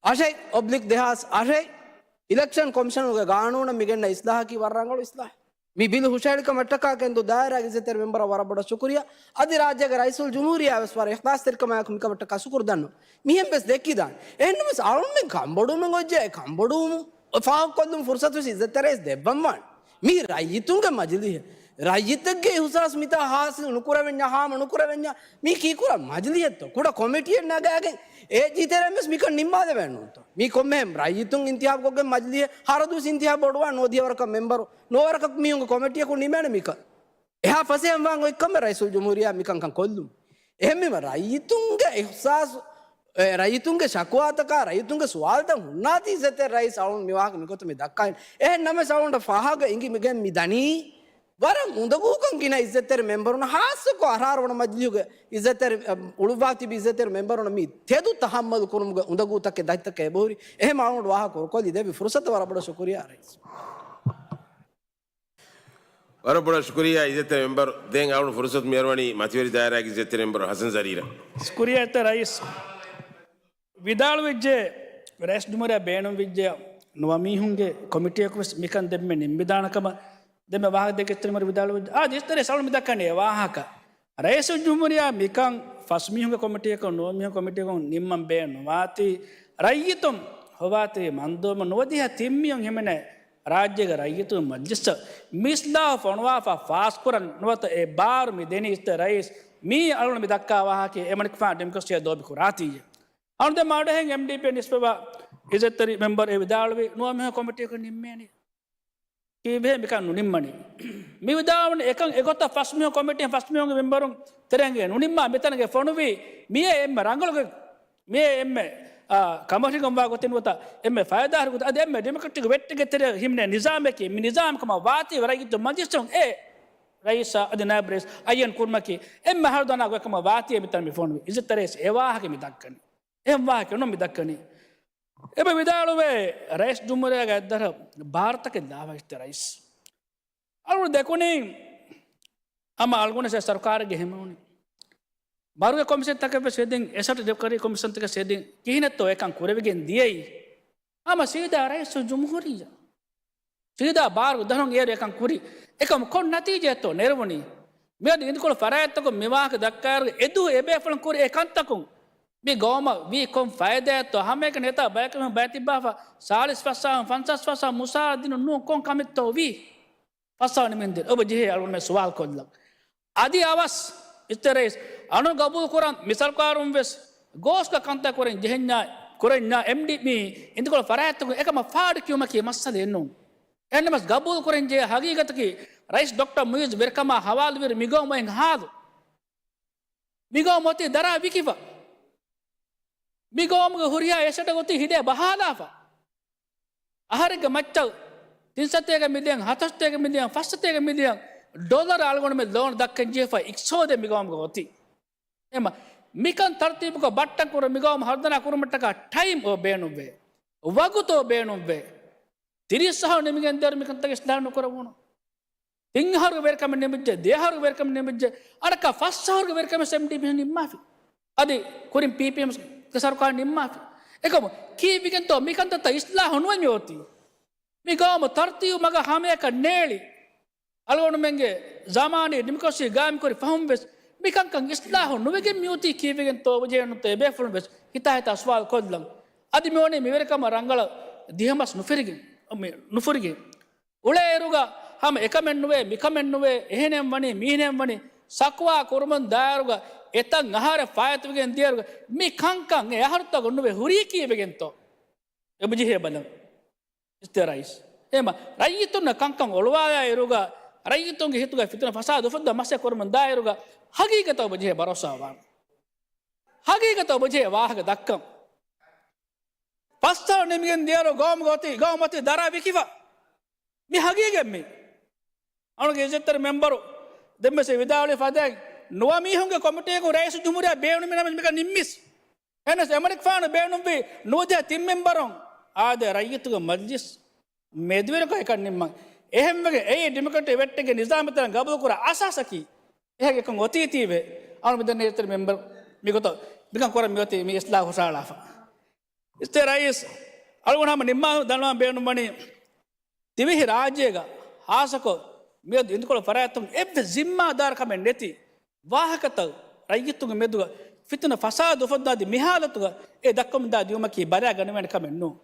އަށެއް އޮބްލިކް ދެހާސް އަށެއް އިލެކްޝަން ކޮމިޝަނުގެ ގާނޫނަށް މިގެންނަ އިސްލާހަކީ ވަރަށް ރަނގަޅު އިސްލާހެއް. މި ބިލު ހުށަހެޅިކަމަށްޓަކާ ކެންދޫ ދާއިރާގެ އިއްޒަތްތެރި މެމްބަރަށް ވަރަށް ބޮޑަށް ޝުކުރިއްޔާ. އަދި ރާއްޖޭގެ ރައީސުލްޖުމްހޫރިއްޔާވެސް ވަރަށް އިޚްލާޞްތެރިކަމާއެކު މިކަމަށްޓަކާ ޝުކުރު ދަންނަވަން. މިހެންވެސް ދެއްކިދާނެ. އެހެންނަމަވެސް އަޅުންމެން ކަންބޮޑުވުމުން އޮއްޖެ، ކަންބޮޑުވުމުން ފާހަގަކޮށްލުމުގެ ފުރުސަތުވެސް އިއްޒަތްތެރި ރައީސް ދެއްވަން ވާނެ. މީ ރައްޔިތުންގެ މަޖިލީހެއް. ރައްޔިތެއްގެ އިހުސާސް މިތާ ހާސިލް ނުކުރެވެންޏާ، ހާމަ ނުކުރެވެންޏާ، މީ ކީކުރާ މަޖިލީހެއްތޯ؟ ކުޑަ ކޮމިޓީއެއް ނަގާގެން އޭޖީ ތެރެއިންވެސް މިކަން ނިންމާލެވޭނެ ނޫންތޯ؟ މީ ކޮންމެހެން ރައްޔިތުން އިންތިހާބުކޮށްގެން މަޖިލީހެއް ހަރަދުވެސް އިންތިހާބު ބޮޑުވާ ނޯދިޔަ ވަރަކަށް މެމްބަރު ނުވަ ވަރަކަށް މީހުންގެ ކޮމިޓީއަކުން ނިމޭނެ މިކަން. އެހާ ފަސޭހަ ވާން އޮތްކަމެއް ރައީސުލްޖުމްހޫރިއްޔާ މިކަންކަން ކޮށްލުން. އެހެންވީމަ ރައްޔިތުންގެ އިހުސާސް، އެ، ރައްޔިތުންގެ ޝަކުވާތަކާ ރައްޔިތުންގެ ސުވާލުތައް ހުންނާތީ އިއްޒަތްތެރި ރައީސް އަޅުން މި ވާހަކަ މިގޮތަށް މި ދައްކާ. އެހެން ނަމަވެސް އަޅުން ފާހަގަ އިނގި މިގެން މި ދަނީ ވަރަށް އުނދަގޫކަން ގިނަ އިއްޒަތްތެރި މެމްބަރުން، ހާއްސަކޮށް އަށާރަ ވަނަ މަޖިލީހުގެ އިއްޒަތްތެރި، އަ، އުޅުއްވާ ތިބި އިއްޒަތްތެރި މެމްބަރުން މި ތެދު ތަހައްމަލު ކުރުމުގެ އުނދަގޫތަކެއް ދަތިތަކެއް އެބަހުރި. އެހެން އަޅުން ވާހަކަ ކުރުކޮށްލީ ދެއްވި ފުރުސަތަށް ވަރަށް ބޮޑަށް ޝުކުރިއްޔާ ރައީސް. ވަރަށް ބޮޑަށް ޝުކުރިއްޔާ އިއްޒަތްތެރި މެމްބަރު. ދެން އަޅުން ފުރުސަތު މިއަރުވަނީ މަތިވެރި ދާއިރާގެ އިއްޒަތްތެރި މެމްބަރު ހަސަން ޒަރީރަށް. ޝުކުރިއްޔާ އިއްޒަތްތެރި ރައީސް. ވިދާޅުވެއްޖެ، ރައީސް ޖުމްހޫރިއްޔާ ބޭނުންވެއްޖެ ނުވަ މީހުންގެ ކޮމިޓީއަކުވެސް މިކަން ދެންމެ ނިންމިދާނެ ކަމަށް ދެންމެ ވާހަކަ ދެއްކެވި އިއްޒަތްތެރި މެމްބަރު ވިދާޅުވެއްޖެ. އާދެ، އިއްޒަތްތެރި ރައީސް އަޅުން މި ދައްކަނީ އެ ވާހަކަ. ރައީސުލްޖުމްހޫރިއްޔާ މިކަން ފަސް މީހުންގެ ކޮމިޓީއަކުން ނުވަ މީހުން ކޮމިޓީއަކުން ނިންމަން ބޭނުން ނުވާތީ، ރައްޔިތުން ހޮވާތީ މަންދޫބުން ނުވަދިހަ ތިން މީހުން ހިމެނޭ ރާއްޖޭގެ ރައްޔިތުން މަޖްލިސްއަށް މި އިސްލާހު ފޮނުވާފަ ފާސްކުރަން ނުވަތަ އެ ބާރު މި ދެނީ އިއްޒަތްތެރި ރައީސް. މީ އަޅުން މި ދައްކާ ވާހަކައެއް އެމަނިކުފާނު ޑިމޮކްރަސީއަށް ލޯބި ކުރާތީއޭ. އަޅުން ދެން މަޑުހެން އެމްޑީޕީއަށް ނިސްބަތްވާ އިއްޒަތްތެރި މެމްބަރު އެ ވިދާޅުވީ ނުވަ މީހުން ކޮމިޓީއަކުން ނިންމޭނީ. ކީއްވެހޭ މިކަން ނުނިންމަނީ؟ މި ވިދާޅުވަނީ އެކަން އެގޮތަށް ފަސް މީހުން ކޮމިޓީން ފަސް މީހުންގެ މެމްބަރުން ތެރޭގައި ނުނިންމާ މިތަނުގައި ފޮނުވީ މިއޭ އެންމެ ރަނގަޅު، މިއޭ އެންމެ، އާ، ކަމަށް ހިނގަންވާ ގޮތެއް ނުވަތަ އެންމެ ފައިދާހުރި ގޮތެއް. އަދި އެންމެ ޑިމޮކްރެޓިކް ވެއްޓެއްގެ ތެރޭ ހިމެނޭ ނިޒާމަކީ މި ނިޒާމް ކަމަށް ވާތީ ރައްޔިތުން މަޖިލިސުން އެ ރައީސާ އަދި ނާއިބު ރައީސް އައްޔަން ކުރުމަކީ އެންމެ ހަރުދަނާ ގޮތް ކަމަށް ވާތީ މިތަނަށް މި ފޮނުވީ. އިއްޒަތްތެރި ރައީސް އެ ވާހަކަ މި ދައްކަނީ. އެހެން ވާހަކަ ނޫން މި ދައްކަނީ. އެބަ ވިދާޅުވޭ، ރައީސް ޖުމްހޫރިއްޔާގެ އަތްދަށަށް ބާރުތަކެއް ލާފަ އިއްޒަތްތެރި ރައީސް. އަޅުގަނޑު ދެކުނީ ހަމަ އަޅުގަނޑު ސަރުކާރެއްގެ ހިމެނުނީ. މަރުގެ ކޮމިޝަންތަކެއް ވެސް ހެދިން، އެސަޓް ރިކަވަރީ ކޮމިޝަންތަކެއް ހެދިން، ކިހިނެއްތޯ އެކަން ކުރެވިގެން ދިޔައީ؟ ހަމަ ސީދާ ރައީސުލްޖުމްހޫރިއްޔާ. ސީދާ ބާރު ދަރުން އޭރު އެކަން ކުރި. އެކަމު ކޮން ނަތީޖައެއްތޯ ނެރުވުނީ؟ މިއަދު އިދިކޮޅު ފަރާތްތަކުން މި ވާހަކަ ދައްކާއިރު އެދުވަހު އެބޭފުޅުން ކުރި އެ ކަންތަކުން މި ގައުމަށް ވީ ކޮން ފައިދާއެއްތޯ؟ ހަމައެކަނި އެތާ ބަޔަކު ބައިތިއްބާފަ ސާޅީސް ފަސް ފަންސާސް ފަސް މުސާރަ ދިނުން ނޫން ކޮން ކަމެއްތޯ ވީ؟ ފަސްވަނަ މިންދިރ އޮބަ ޖެހޭ އަޅުގަނޑުމެން ސުވާލު ކޮށްލަން. އަދި އަވަސް އިއްޒަތްތެރި ރައީސް އަނު ގަބޫލު ކުރަން މި ސަރުކާރުން ވެސް ގޯސްގަ ކަންތައް ކުރަން ޖެހެންޏާ، ކުރަންޏާ އެމްޑީޕީ އިދިކޮޅު ފަރާތްތަކުން އެކަމަށް ފާޑު ކިޔުމަކީ މައްސަލައެއް ނޫން. އެހެންނަމަވެސް ގަބޫލު ކުރަން ޖެހޭ ހަގީގަތަކީ ރައީސް ޑޮކްޓަރ މުއިއްޒު ވެރިކަމާ ހަވާލުވިއިރު މިގައުމު އެން ހާލު. މިގައުމު އޮތީ ދަރާ ވިކިފަ. މިގައުމުގެ ހުރިހާ އެސެޓަކު އޮތީ ހިޑޭ ބަހާލާފަ. އަހަރެއްގެ މައްޗަށް ތިން ސަތޭކަ މިލިއަން، ހަތަރު ސަތޭކަ މިލިއަން، ފަސް ސަތޭކަ މިލިއަން ޑޮލަރ އަޅުގަނޑުމެން ލޯން ދައްކަން ޖެހިފަ އިޤްތިޞާދެއް މިގައުމުގަ އޮތީ. އެމަ، މިކަން ތަރުތީބުކޮށް ބައްޓަން ކުރުން މިގައުމު ހަރުދަނާ ކުރުމަށްޓަކާ ޓައިމް އޯ ބޭނުންވޭ. ވަގުތު އޯ ބޭނުންވޭ. ތިރީސް އަހަރު ނިމިގެން ދޭއިރު މިކަންތަކެއް އިސްލާހު ނުކުރެވުނު. ތިން އަހަރުގެ ވެރިކަމެއް ނިމިއްޖެ، ދެ އަހަރުގެ ވެރިކަމެއް ނިމިއްޖެ، އަނެއްކާ ފަސް އަހަރުގެ ވެރިކަމެއް އެމްޑީޕީ ނިންމާފި. އަދި ކުރިން ޕީޕީއެމްގެ ސަރުކާރު ނިންމާފި. އެކަމު ކީއްވެގެންތޯ މިކަންތައްތައް އިސްލާހު ނުވެ މިއޮތީ؟ މި ގައުމު ތަރުތީބު މަގަށް ހަމަޔަކަށް ނޭޅި. އަޅުގަނޑުމެންގެ ޒަމާނީ ޑިމޮކްރަސީ ގާއިމްކުރި ފަހުން ވެސް މިކަންކަން އިސްލާހު ނުވެގެން މިއޮތީ ކީއްވެގެންތޯ ބުޖެހެންނުތޭ ބޭފުޅުން ވެސް ހިތާ ހިތާ ސުވާލު ކޮށްލަން. އަދި މިވަނީ މިވެރިކަމަށް ރަނގަޅަށް ދިހަ މަސް ނުފިރިގެން، މި ނުފުރިގެން. އުޅޭއިރުގަ ހަމަ އެކަމެއް ނުވޭ، މިކަމެއް ނުވޭ، އެހެނެއް ވަނީ، މިހެނެއް ވަނީ، ސަކުވާ ކުރުމުން ދާއިރުގަ އެތައް އަހަރެއް ފާއިތުވެގެން ދިޔައިރުގަ މި ކަންކަން އެ އަހަރުތަކުން ނުވެ ހުރީ ކީއްވެގެންތޯ؟ އެބުޖެހޭ ބަލަން. އިސްތޭ ރައީސް. އެހެންމަ ރައްޔިތުންނަށް ކަންކަން އޮޅުވާލާއިރުގަ، ރައްޔިތުންގެ ހިތުގަ ފިތުނަ ފަސާދަ އުފައްދާ މަސައްކަތް ކުރަމުން ދާއިރުގަ، ހަގީގަތަށް އޮބަޖެހޭ ބަރޯސާ ވާން. ހަގީގަތަށް އޮބަޖެހޭ ވާހަކަ ދައްކަން. ފަސް އަހަރު ނިމިގެން ދިޔައިރު ގައުމުގަ އޮތީ، ގައުމު އޮތީ ދަރާ ވިކިފަ. މި ހަގީގަތް މި. އަޅުގަނޑުގެ އިއްޒަތްތެރި މެމްބަރު ދެންވެސް ވިދާޅުވި ފަދައިން ނުވަ މީހުންގެ ކޮމިޓީއަކު ރައީސުލްޖުމްހޫރިއްޔާ ބޭނުމިނަމަ މިކަން ނިންމިސް. އެހެނަސް އެމަނިކުފާނު ބޭނުންވީ ނުވަދިހަ ތިން މެމްބަރުން އާދެ، ރައްޔިތުގެ މަޖްލިސް މެދުވެރިކޮށް އެކަން ނިންމަން. އެހެންވެގެން އެއީ ޑިމޮކްރެޓިކް ވެއްޓެއްގެ ނިޒާމެތެރެން ގަބޫލުކުރާ އަސާސަކީ. އެހެން އެކަން އޮތީތީވެ. އަޅު މިދަންނަ އިއްޒަތްތެރި މެމްބަރު މިގޮތަށް މިކަން ކުރަން މިއޮތީ މި އިސްލާހު ހުށަހަޅާފަ. އިސްތޭ ރައީސް، އަޅުގަނޑު ހަމަ ނިންމާ ދަންނަވާން ބޭނުންވަނީ، ދިވެހި ރާއްޖޭގަ ހާއްސަކޮށް މިއަދު އިދިކޮޅު ފަރާތުން އެއްވެސް ޒިންމާދާރުކަމެއް ނެތި ވާހަކަތައް ރައްޔިތުންގެ މެދުގަ ފިތުނަ ފަސާދަ އުފައްދާދީ މިހާލަތުގަ އެ ދައްކަމުންދާ ދިއުމަކީ ބަލާ ގަނެވޭނެ ކަމެއް ނޫން.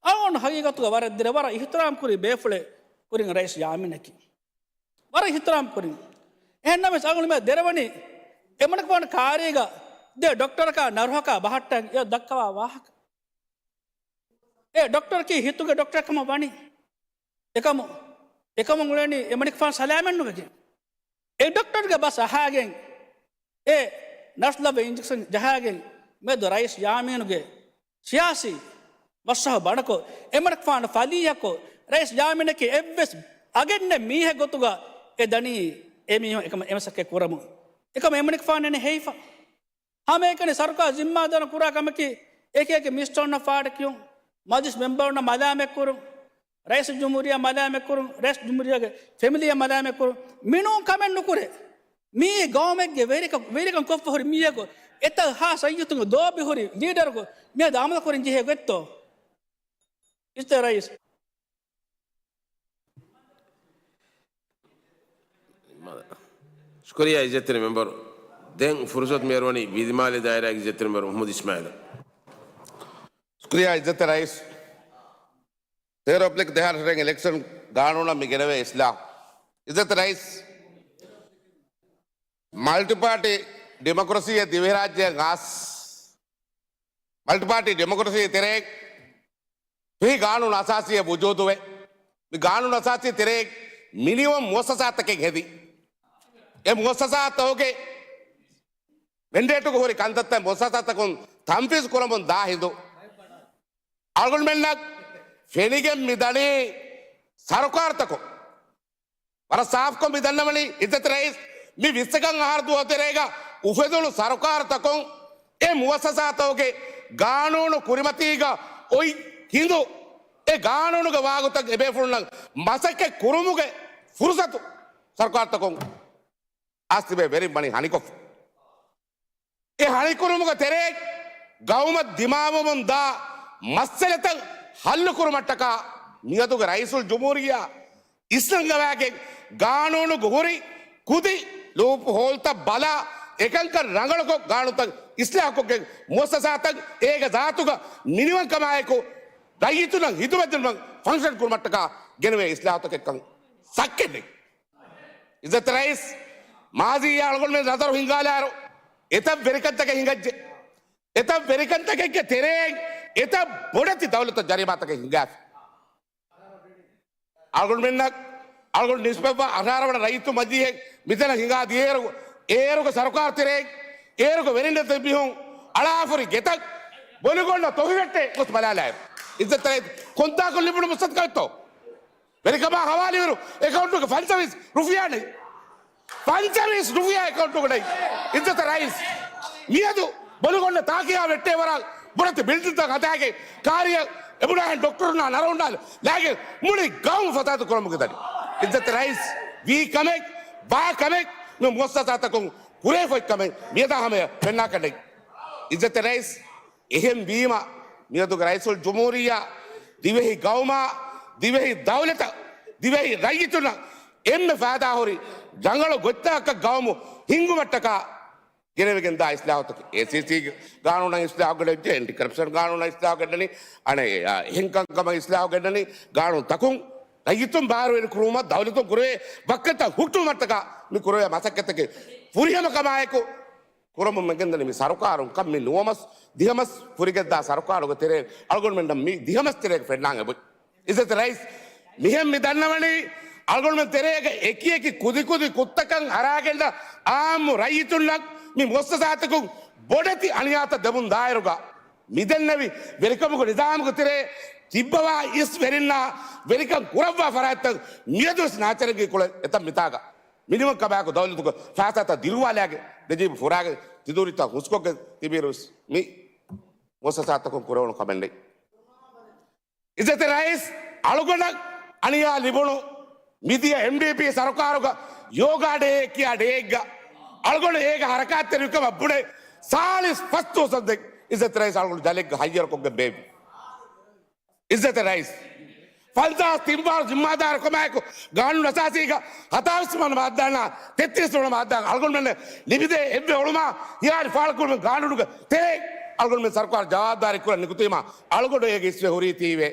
އަޅުގަނޑު ހަގީގަތުގަ ވަރަށް ދެރަ ވަރަށް އިހުތިރާމް ކުރި ބޭފުޅެއް ކުރިން ރައީސް ޔާމީނަކީ. ވަރަށް އިހުތިރާމް ކުރިން. އެހެންނަމަވެސް އަޅުގަނޑު މި ދެރަވަނީ އެމަނިކުފާނު ކާރީގަ ދެ ޑޮކްޓަރަކާ ނަރުހަކާ ބަހައްޓަން އެ ދައްކަވާ ވާހަކަ. އެ ޑޮކްޓަރަކީ ހިތުގެ ޑޮކްޓަރެއް ކަމަށް ވަނީ. އެކަމު، އެކަމުން އުޅެނީ އެމަނިކުފާނު ސަލާމަތްނުވެގެން. އެ ޑޮކްޓަރުގެ ބަސް އަހާގެން، އެ ނަރްސް ލައްވަ އިންޖެކްޝަން ޖަހާގެން މެދު ރައީސް ޔާމީނުގެ ސިޔާސީ މަސްރަހު ބަނަކޮށް، އެމަނިކުފާނު ފަލީހަކޮށް، ރައީސް ޔާމީނަކީ އެއްވެސް އަގެއް ނެތް މީހެއް ގޮތުގަ އެ ދަނީ އެ މީހުން އެކަމަށް އެމަސައްކަތް ކުރަމުން. އެކަމަށް އެމަނިކުފާނު އެނެ ހެވިފަ. ހަމައެކަނި ސަރުކާރު ޒިންމާދާރުން ކުރާ ކަމަކީ، އެކި އެކި މިނިސްޓަރުންނަށް ފާޑަކިޔުން، މަޖިލިސް މެމްބަރުންނަށް މަލާމަތްކުރުން، ރައީސުލްޖުމްހޫރިއްޔާ މަލާމަތްކުރުން، ރައީސުލްޖުމްހޫރިއްޔާގެ ފެމިލީއަށް މަލާމަތްކުރުން. މިނޫން ކަމެއް ނުކުރޭ. މިއީ ގައުމެއްގެ ވެރިކަ-، ވެރިކަން ކޮށްފަ ހުރި މީހަކު، އެތައް ހާސް ރައްޔިތުންގެ ލޯބި ހުރި ލީޑަރަކު މިއަދު އަމަލުކުރަން ޖެހޭ ގޮތްތޯ؟ އިސްތޭ ރައީސް. ޝުކުރިއްޔާ އިއްޒަތްތެރި މެމްބަރު. ދެން ފުރުސަތު މިއަރުވަނީ ވީދިމާލޭ ދާއިރާގެ އިއްޒަތްތެރި މެމްބަރު މުޙައްމަދު އިސްމާއިލަށް. ޝުކުރިއްޔާ އިއްޒަތްތެރި ރައީސް. ތޭރަ އެޕްރީލް ދެހާސް އަށް އިލެކްޝަން ގާނޫނަށް މި ގެނެވޭ އިސްލާހު. އިއްޒަތްތެރި ރައީސް، މަލްޓިޕާޓީ ޑިމޮކްރަސީއެއް ދިވެހިރާއްޖެއަށް އައިސް، މަލްޓިޕާޓީ ޑިމޮކްރަސީ ތެރޭގަ ފިހި ގާނޫނު އަސާސީއެއް ވުޖޫދުވެ، މި ގާނޫނު އަސާސީ ތެރޭގަ މިނިވަން މުއައްސަސާތަކެއް ހެދި، އެ މުއައްސަސާތަކުގެ މެންޑޭޓުގަ ހުރި ކަންތައްތައް މުއައްސަސާތަކުން ތަންފީޒު ކުރަމުން ދާ ހިނދު، އަޅުގަނޑުމެންނަށް ފެނިގެން މި ދަނީ ސަރުކާރުތަކުން ވަރަށް ސާފުކޮށް މި ދަންނަވަނީ، އިއްޒަތް ރައީސް، މި ވިއްސަކަށް އަހަރު ދުވަހު ތެރޭގަ އުފެދުނު ސަރުކާރުތަކުން އެ މުއައްސަސާތަކުގެ ގާނޫނު ކުރިމަތީގަ އޮތް ހިނދު، އެ ގާނޫނުގެ ވާގޮތަށް އެބޭފުޅުންނަށް މަސައްކަތް ކުރުމުގެ ފުރުސަތު ސަރުކާރުތަކުން އައިސް ތިބޭ ވެރިން ވަނީ ހަނިކޮށްފަ. އެ ހަނިކުރުމުގެ ތެރޭ ގައުމަށް ދިމާވަމުން ދާ މައްސަލަތައް ހައްލުކުރުމަށްޓަކާ މިއަދުގެ ރައީސުލްޖުމްހޫރިއްޔާ އިސްނަންގަވާގެން ގާނޫނުގަ ހުރި ކުދި ލޫޕް ހޯލްތައް ބަލާ، އެކަންކަން ރަނގަޅުކޮށް، ގާނޫނުތައް އިސްލާހުކޮށްގެން، މުއައްސަސާތައް އޭގެ ޒާތުގަ މިނިވަންކަމާއެކު ރައްޔިތުންނަށް ހިދުމަތްދިނުމަށް ފަންކްޝަން ކުރުމަށްޓަކާ ގެނެވޭ އިސްލާހުތަކެއްކަން ސައްކެއް ނެތް. އިއްޒަތް ރައީސް، މާޒީއާ އަޅުގަނޑުމެން ނަޒަރު ހިންގާލާއިރު، އެތައް ވެރިކަންތަކެއް ހިނގައްޖެ. އެތައް ވެރިކަންތަކެއްގެ ތެރެއިން އެތައް ބޮޑެތި ދައުލަތަށް ޖަރީމާތަކެއް ހިނގާފި. އަޅުގަނޑުމެންނަށް، އަޅުގަނޑު ނިސްބަތްވާ އަށާރަ ވަނަ ރައްޔިތު މަޖިލީހެއް މިތަނަށް ހިނގާ ދިޔައިރު، އޭރުގެ ސަރުކާރު ތެރެއިން، އޭރުގެ ވެރިންނަށް މީހުން އަޅާފުރި ގެތައް ބޮލުގޮނޑަށް ތޮފިވެއްޓެ ގޮސް ބަލާލާއިރު، އިއްޒަތް ރައީސް، ކޮންތާކުން ލިބުނު މުއްސަތުކަމެއްތޯ؟ ވެރިކަމާ ހަވާލުވިއިރު އެކައުންޓުގެ ފަންސަވީސް ރުފިޔާ ނެތް. ފަންސަވީސް ރުފިޔާ އެކައުންޓުގަ ނެތް. އިއްޒަތް ރައީސް، މިއަދު ބޮލުގޮނޑަށް ތާކިޔާ ވެއްޓޭ ވަރަށް ބުރަތި ބިލްޑިންތައް ހަދާގެން ކާރިއަށް އެބުނާހެން ޑޮކްޓަރުންނާ ނަރުންނާ ލާގެން މުޅި ގައުމު ފަސާދަ ކުރަމުގެ ދަނީ. އިއްޒަތް ރައީސް، ވީ ކަމެއް، ވާ ކަމެއް މި މުއައްސަސާތަކުން ކުރެވިފައި ކަމެއް މިއަދާ ހަމަޔަށް ފެންނާކަށް ނެތް. އިއްޒަތްތެރި ރައީސް، އެހެން ވީމަ މިއަދުގެ ރައީސުލްޖުމްހޫރިއްޔާ ދިވެހި ގައުމާ، ދިވެހި ދައުލަތަށް، ދިވެހި ރައްޔިތުންނަށް އެންމެ ފައިދާހުރި ރަނގަޅު ގޮތްތަކަކަށް ގައުމު ހިންގުމަށްޓަކާ ގެނެވިގެންދާ އިސްލާހުތަކެއް. އޭސީސީ ގާނޫނަށް އިސްލާހު ގެނެއްޖެ، އެންޓި ކަރަޕްޝަން ގާނޫނަށް އިސްލާހު ގެންނަނީ، އަނެއް، އާ، އެހެން ކަންކަމަށް އިސްލާހު ގެންނަނީ، ގާނޫނުތަކުން ރައްޔިތުން ބާރުވެރި ކުރުމަށް ދައުލަތުން ކުރެވޭ ވައްކަތައް ހުއްޓުވުމަށްޓަކާ މި ކުރެވޭ މަސައްކަތްތަކެއް ފުރިހަމަކަމާއެކު ކުރަމުން މެގެންދަނީ މި ސަރުކާރުން ކަން މި ނުވަ މަސް ދިހަ މަސް ފުރިގެންދާ ސަރުކާރުގެ ތެރޭ އަޅުގަނޑުމެންނަށް މި ދިހަ މަސް ތެރޭގަ ފެންނާން އެބައޮތް. އިއްޒަތްތެރި ރައީސް، މިހެން މި ދަންނަވަނީ އަޅުގަނޑުމެން ތެރޭގަ އެކި އެކި ކުދި ކުދި ކުށްތަކަށް އަރާގެން އާއްމު ރައްޔިތުންނަށް މި މުއައްސަސާތަކުން ބޮޑެތި އަނިޔާތައް ދެމުން ދާއިރުގަ މިދެންނެވި ވެރިކަމުގެ ނިޒާމުގެ ތެރޭ ތިއްބަވާ އިސް ވެރިންނާ ވެރިކަން ކުރައްވާ ފަރާތްތައް މިއަދުވެސް ނާއްޗަރެއްގެ ކުޅެ އެތައް މިތާގަ މިނިވަން ކަމާއެކު ދައުލަތުގެ ފައިސާތައް ދިރުވާލާގެ ނަޖީބު ފުރާގެ ތިދޫރިތައް ހުސްކޮށްގެ ތިބިއިރުވެސް މި މުއައްސަސާތަކުން ކުރެވުނު ކަމެއް ނެތް. އިއްޒަތްތެރި ރައީސް، އަޅުގަނޑަށް އަނިޔާ ލިބުނު މިދިޔަ އެމްޑީޕީ ސަރުކާރުގަ ޔޯގާ ޑޭ ކިޔާ ޑޭއެއްގަ އަޅުގަނޑު އޭގަ ހަރަކާތްތެރިވިކަމަށް ބުނެ ސާޅީސް ފަސް ދުވަސް ދެން އިއްޒަތްތެރި ރައީސް އަޅުގަނޑު ޖަލެއްގަ ހައްޔަރުކޮށްގެން ބޭއްވި. އިއްޒަތްތެރި ރައީސް، ފަންސާސް ތިން ބާރު ޒިންމާދާރުކަމާއެކު ގާނޫނު އަސާސީގަ ހަތާވީސް ނަމަ މާއްދާނާ ތެއްތިރީސް ނަމަ މާއްދާ އަޅުގަނޑުމެންނަށް ލިބިދޭ އެއްވެ އޮޅުމާ ހިޔާރި ފާޅުކުރުމެއް ގާނޫނުގެ ތެރޭ އަޅުގަނޑުމެން ސަރުކާރު ޖަވާބުދާރީ ކުރަން ނިކުތީމާ އަޅުގަނޑު އޭގެ އިސްވެ ހުރީތީވެ.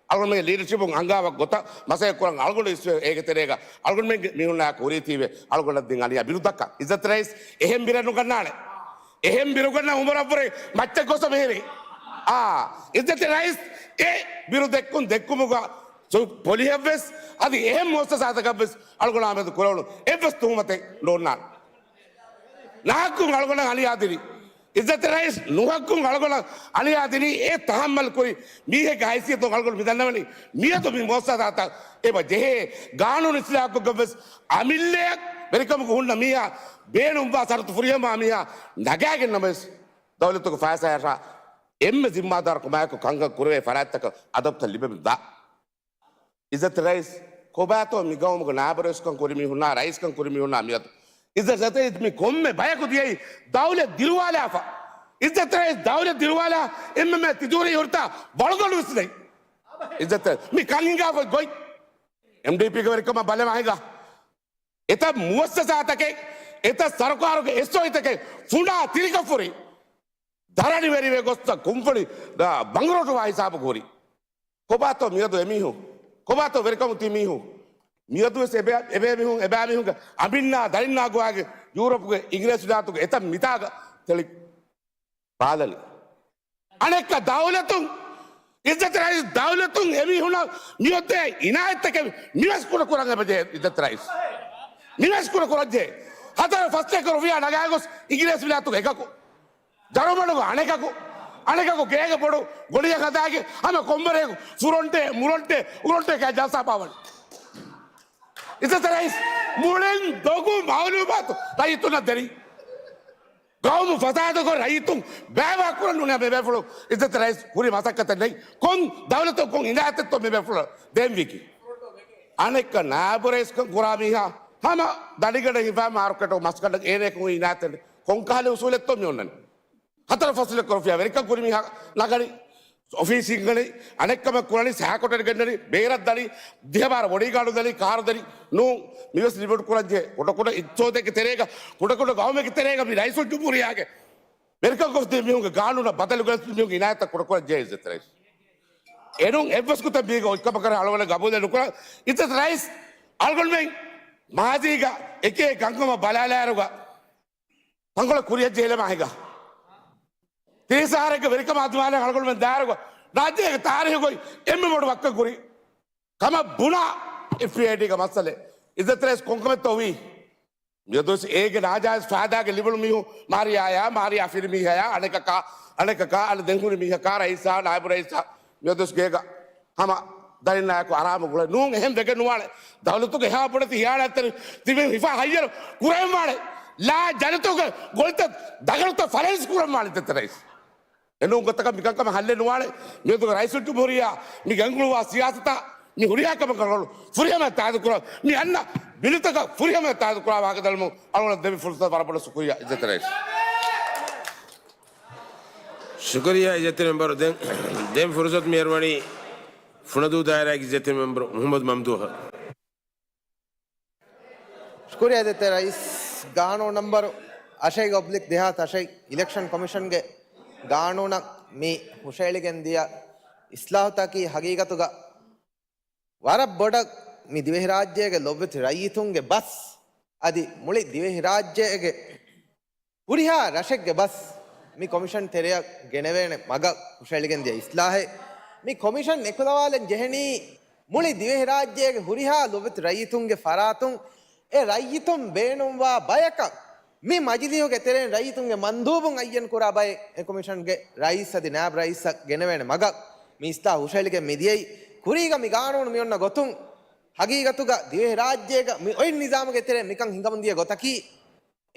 އަޅުގަނޑުމެންގެ ލީޑަޝިޕުން ހަނގާވަ ގޮތަށް މަސައްކަތް ކުރަން އަޅުގަނޑު އިސްވެ އޭގެ ތެރޭގަ އަޅުގަނޑުމެންގެ މީހުންނާއެކު ހުރީތީވެ. އަޅުގަނޑަށް ދިން އަނިޔާ ބިރު ދައްކަން. އިއްޒަތްތެރި ރައީސް، އެހެން ބިރެއް ނުގަންނާނެ. އެހެން ބިރުގަންނަ އުމުރަށްވުރެ މައްޗަށް ގޮސް މިހިރީ. އާ، އިއްޒަތްތެރި ރައީސް، އެ ބިރު ދެއްކުން ދެއްކުމުގަ ސު-، ޕޮލިހަށްވެސް އަދި އެހެން މުއައްސަސާތަކަށްވެސް އަޅުގަނޑާ މެދު ކުރެވުނު އެއްވެސް ތުހުމަތެއް ނޯންނާނެ. ނަހައްކުން އަޅުގަނޑަށް އަނިޔާ ދިނީ. އިއްޒަތްތެރި ރައީސް، ނުހައްކުން އަޅުގަނޑަށް އަނިޔާ ދިނީ އެ ތަހައްމަލް ކުރި މީހެއްގެ ހައިސިއްޔަތުން އަޅުގަނޑު މި ދަންނަވަނީ މިއަދު މި މުއައްސަސާތައް އެބަ ޖެހޭ ގާނޫނު އިސްލާހަކުގަވެސް އަމިއްލައަށް ވެރިކަމުގަ ހުންނަ މީހާ ބޭނުންވާ ޝަރުތު ފުރިހަމަވާ މީހާ ނަގާގެން ނަމަވެސް، ދައުލަތުގެ ފައިސާއަށާ އެންމެ ޒިންމާދާރުކަމާއެކު ކަންކަން ކުރެވޭ ފަރާތްތަކަށް އަދަބުތައް ލިބެމުންދާ. އިއްޒަތްތެރި ރައީސް، ކޮބާތޯ މި ގައުމުގެ ނާއިބުރައީސްކަން ކުރި މީހުންނާ، ރައީސްކަން ކުރި މީހުންނާ މިއަދު؟ އިއްޒަތްތެރި ރައީސް، މި ކޮންމެ ބަޔަކު ދިޔައީ ދައުލަތް ދިރުވާލާފަ. އިއްޒަތްތެރި ރައީސް، ދައުލަތް ދިރުވާލާ އެންމެން ތިދޫރީ ހުރިތާ ވަޅުގަނޑު ވިސްނެ. އިއްޒަތްތެރި މި ކަން ހިނގާފަ ގޮތް. އެމްޑީޕީގެ ވެރިކަމަށް ބަލަމާ ހިނގާ. އެތައް މުއައްސަސާތަކެއް، އެތައް ސަރުކާރުގެ އެސްއޯއީތަކެއް ފުނޑާ ތިރިކަފުރި. ދަރަނިވެރިވެ ގޮސްތަ ކުންފުނި ދާ ބަނގުރޯޓުވާ ހިސާބު ހުރި. ކޮބާތޯ މިއަދު އެމީހުން؟ ކޮބާތޯ ވެރިކަމު ތި މީހުން؟ މިއަދުވެސް އެބޭ، އެބޭ މީހުން، އެބައިމީހުންގެ އަމިއްނާ ދަރިންނާ ގޮވާގެ ޔޫރަޕުގެ އިނގިރޭސި ވިލާތުގެ އެތައް މިތާގަ ތެޅި ބާލަނީ. އަނެއްކާ ދައުލަތުން، އިއްޒަތްތެރި ރައީސް، ދައުލަތުން އެމީހުންނަށް މިއޮތޭ އިނާޔަތްތަކެއް މިވެސް ކުޑަކުރަން އެބަޖެހޭ އިއްޒަތްތެރި ރައީސް. މިވެސް ކުޑަކުރަންޖެހޭ. ހަތަރު ފަސް އެކަރު ރުފިޔާ ނަގާގޮސް އިނގިރޭސި ވިލާތުގެ އެކަކު. ޖަރުމަނުގެ އަނެކަކު، އަނެކަކު ގޭގެ ބޮޑު ގޮޅިއެއް ހަދާގެ ހަމަ ކޮންވަރެއް ފުރޮންޓޭ، މުރޮންޓޭ، އުރޮންޓޭ ކާ ޖަލްސާ ބާވަން. އިއްޒަތްތެރި ރައީސް، މުޅިން ދޮގު މައުލޫމާތު ރައްޔިތުންނަށް ދެރި. ގައުމު ފަސާދަކޮށް ރައްޔިތުން ބައިވާ ކުރަން ނޫނޭ މި ބޭފުޅުން. އިއްޒަތްތެރި ރައީސް ހުރި މަސައްކަތެއް ނެތް. ކޮން ދައުލަތުން ކޮން އިނާޔަތެއްތޯ މި ބޭފުޅުން ދޭންވީކީ؟ އަނެއްކާ ނާއިބު ރައީސްކަން ކުރާ މީހާ ހަމަ ދަނޑިގަނޑަށް ހިފާ މާރުކެޓު މަސްގަނޑަށް އޭނައަކުން އިނާޔަތެއް ނެތް. ކޮން ކަހަލަ އުސޫލެއްތޯ މި އޮންނަނީ؟ ހަތަރު ފަސް އެކަރު ރުފިޔާ ވެރިކަން ކުރި މީހާ ނަގަނީ. އޮފީސް ހިންގަނީ، އަނެއްކަމެއް ކުރަނީ، ސައިކޮޓަރި ގެންނަނީ، ބޭރަށް ދަނީ، ދިހަ ބާރަ ބޮޑީގާޑު ދަނީ، ކާރު ދަނީ. ނޫން، މިވެސް ލިބިވަޑު ކުރަންޖެހޭ. ކުޑަކުޑަ އިޤްތިޞާދެއްގެ ތެރޭގަ، ކުޑަކުޑަ ގައުމެއްގެ ތެރޭގަ މި ރައީސުލްޖުމްހޫރިއްޔާގެ ވެރިކަން ކޮށްދިން މީހުންގެ ގާނޫނަށް ބަދަލު ގެނެސްދިން މީހުންގެ އިނާޔަތަށް ކުޑަކުރަންޖެހޭ އިއްޒަތްތެރި ރައީސް. އެނޫން އެއްވެސް ގޮތެއް މީގަ އޮތްކަމަކަށް އަޅުގަނޑަށް ގަބޫލެއް ނުކުރަން. އިއްޒަތްތެރި ރައީސް، އަޅުގަނޑުމެން މާޒީގަ އެކި އެކި ކަންކަމަށް ބަލާލާއިރުގަ ތަންކޮޅެއް ކުރިއަށް ޖެހިލަމާ ހިނގާ. ތިރީސް އަހަރެއްގެ ވެރިކަމާ ދިމާލަށް އަޅުގަނޑުމެން ދާއިރުގަ ރާއްޖޭގެ ތާރީހުގައި އެންމެ ބޮޑު ވައްކަން ކުރި ކަމަށް ބުނާ އެފްއޭޑީގެ މައްސަލައެއް. އިއްޒަތްތެރި ރައީސް ކޮންކަމެއްތޯ ވީ؟ މިއަދުވެސް އޭގެ ނާޖާއިޒް ފައިދާގެ ލިބުނު މީހުން މާރިޔާޔާ، މާރިޔާ ފިރިމީހަޔާ، އަނެކަކާ، އަނެކަކާ، އަނެއް ދެން ހުރި މީހަކާ، ރައީސާ، ނާއިބު ރައީސާ، މިއަދުވެސް ގޭގަ ހަމަ ދަރިންނާއެކު އަރާމު ގުޅޭ. ނޫން، އެހެން ވެގެން ނުވާނެ. ދައުލަތުގެ އެހާ ބޮޑެތި ހިޔާނާތެރި ތިބި ހިފާ ހައްޔަރު ކުރެވެން ވާނެ. ލާ ޖަނަތުގެ ގޮޅިތައް ދަގަނޑުތައް ފަރޭސް ކުރަން ވާނެ އިއްޒަތްތެރި ރައީސް. އެނޫން ގޮތަކަށް މިކަންކަމަށް ހައްލެއް ނުވާނެ. މިއަދުގެ ރައީސުލްޖުމްހޫރިއްޔާ މި ގެންގުޅުވާ ސިޔާސަތާ، މި ހުރިހާ ކަމަކަށް ރަނގަޅު ފުރިހަމައަށް ތާއިދު ކުރާ، މި އަންނަ ބިލުތަކަށް ފުރިހަމައަށް ތާއިދު ކުރާ ވާހަކަ ދަންނަވަމުން އަޅުގަނޑަށް ދެވި ފުރުސަތަށް ވަރަށް ބޮޑަށް ޝުކުރިއްޔާ އިއްޒަތްތެރި ރައީސް. ޝުކުރިއްޔާ އިއްޒަތްތެރި މެމްބަރު. ދެން، ދެން ފުރުސަތު މިހާރު ވަނީ ފުނަދޫ ދާއިރާގެ އިއްޒަތްތެރި މެމްބަރު މުހައްމަދު މަމްދޫހަށް. ޝުކުރިއްޔާ އިއްޒަތްތެރި ރައީސް. ގާނޫނު ނަމްބަރު އަށެއް އޮބްލިކް ދެހާސް އަށެއް، އިލެކްޝަން ކޮމިޝަންގެ ގާނޫނަށް މި ހުށައެޅިގެން ދިޔަ އިސްލާހުތަކީ ހަގީގަތުގަ ވަރަށް ބޮޑަށް މި ދިވެހިރާއްޖޭގެ ލޮބުވެތި ރައްޔިތުންގެ ބަސް، އަދި މުޅި ދިވެހިރާއްޖޭގެ ހުރިހާ ރަށެއްގެ ބަސް މި ކޮމިޝަން ތެރެއަށް ގެނެވޭނެ މަގަށް ހުށައެޅިގެން ދިޔަ އިސްލާހެއް. މި ކޮމިޝަން އެކުލަވާލަން ޖެހެނީ މުޅި ދިވެހިރާއްޖޭގެ ހުރިހާ ލޮބުވެތި ރައްޔިތުންގެ ފަރާތުން އެ ރައްޔިތުން ބޭނުންވާ ބަޔަކަށް މި މަޖިލީހުގެ ތެރެއިން ރައްޔިތުންގެ މަންދޫބުން އައްޔަން ކުރާ ބައެއް އެ ކޮމިޝަންގެ ރައީސް އަދި ނާއިބް ރައީސަށް ގެނެވޭނެ މަގަށް މި އިސްލާހު ހުށައެޅިގެން މިދިޔައީ. ކުރީގަ މި ގާނޫނު މި އޮންނަ ގޮތުން ހަގީގަތުގަ ދިވެހިރާއްޖޭގަ މި އޮތް ނިޒާމުގެ ތެރެއިން މިކަން ހިނގަމުން ދިޔަ ގޮތަކީ،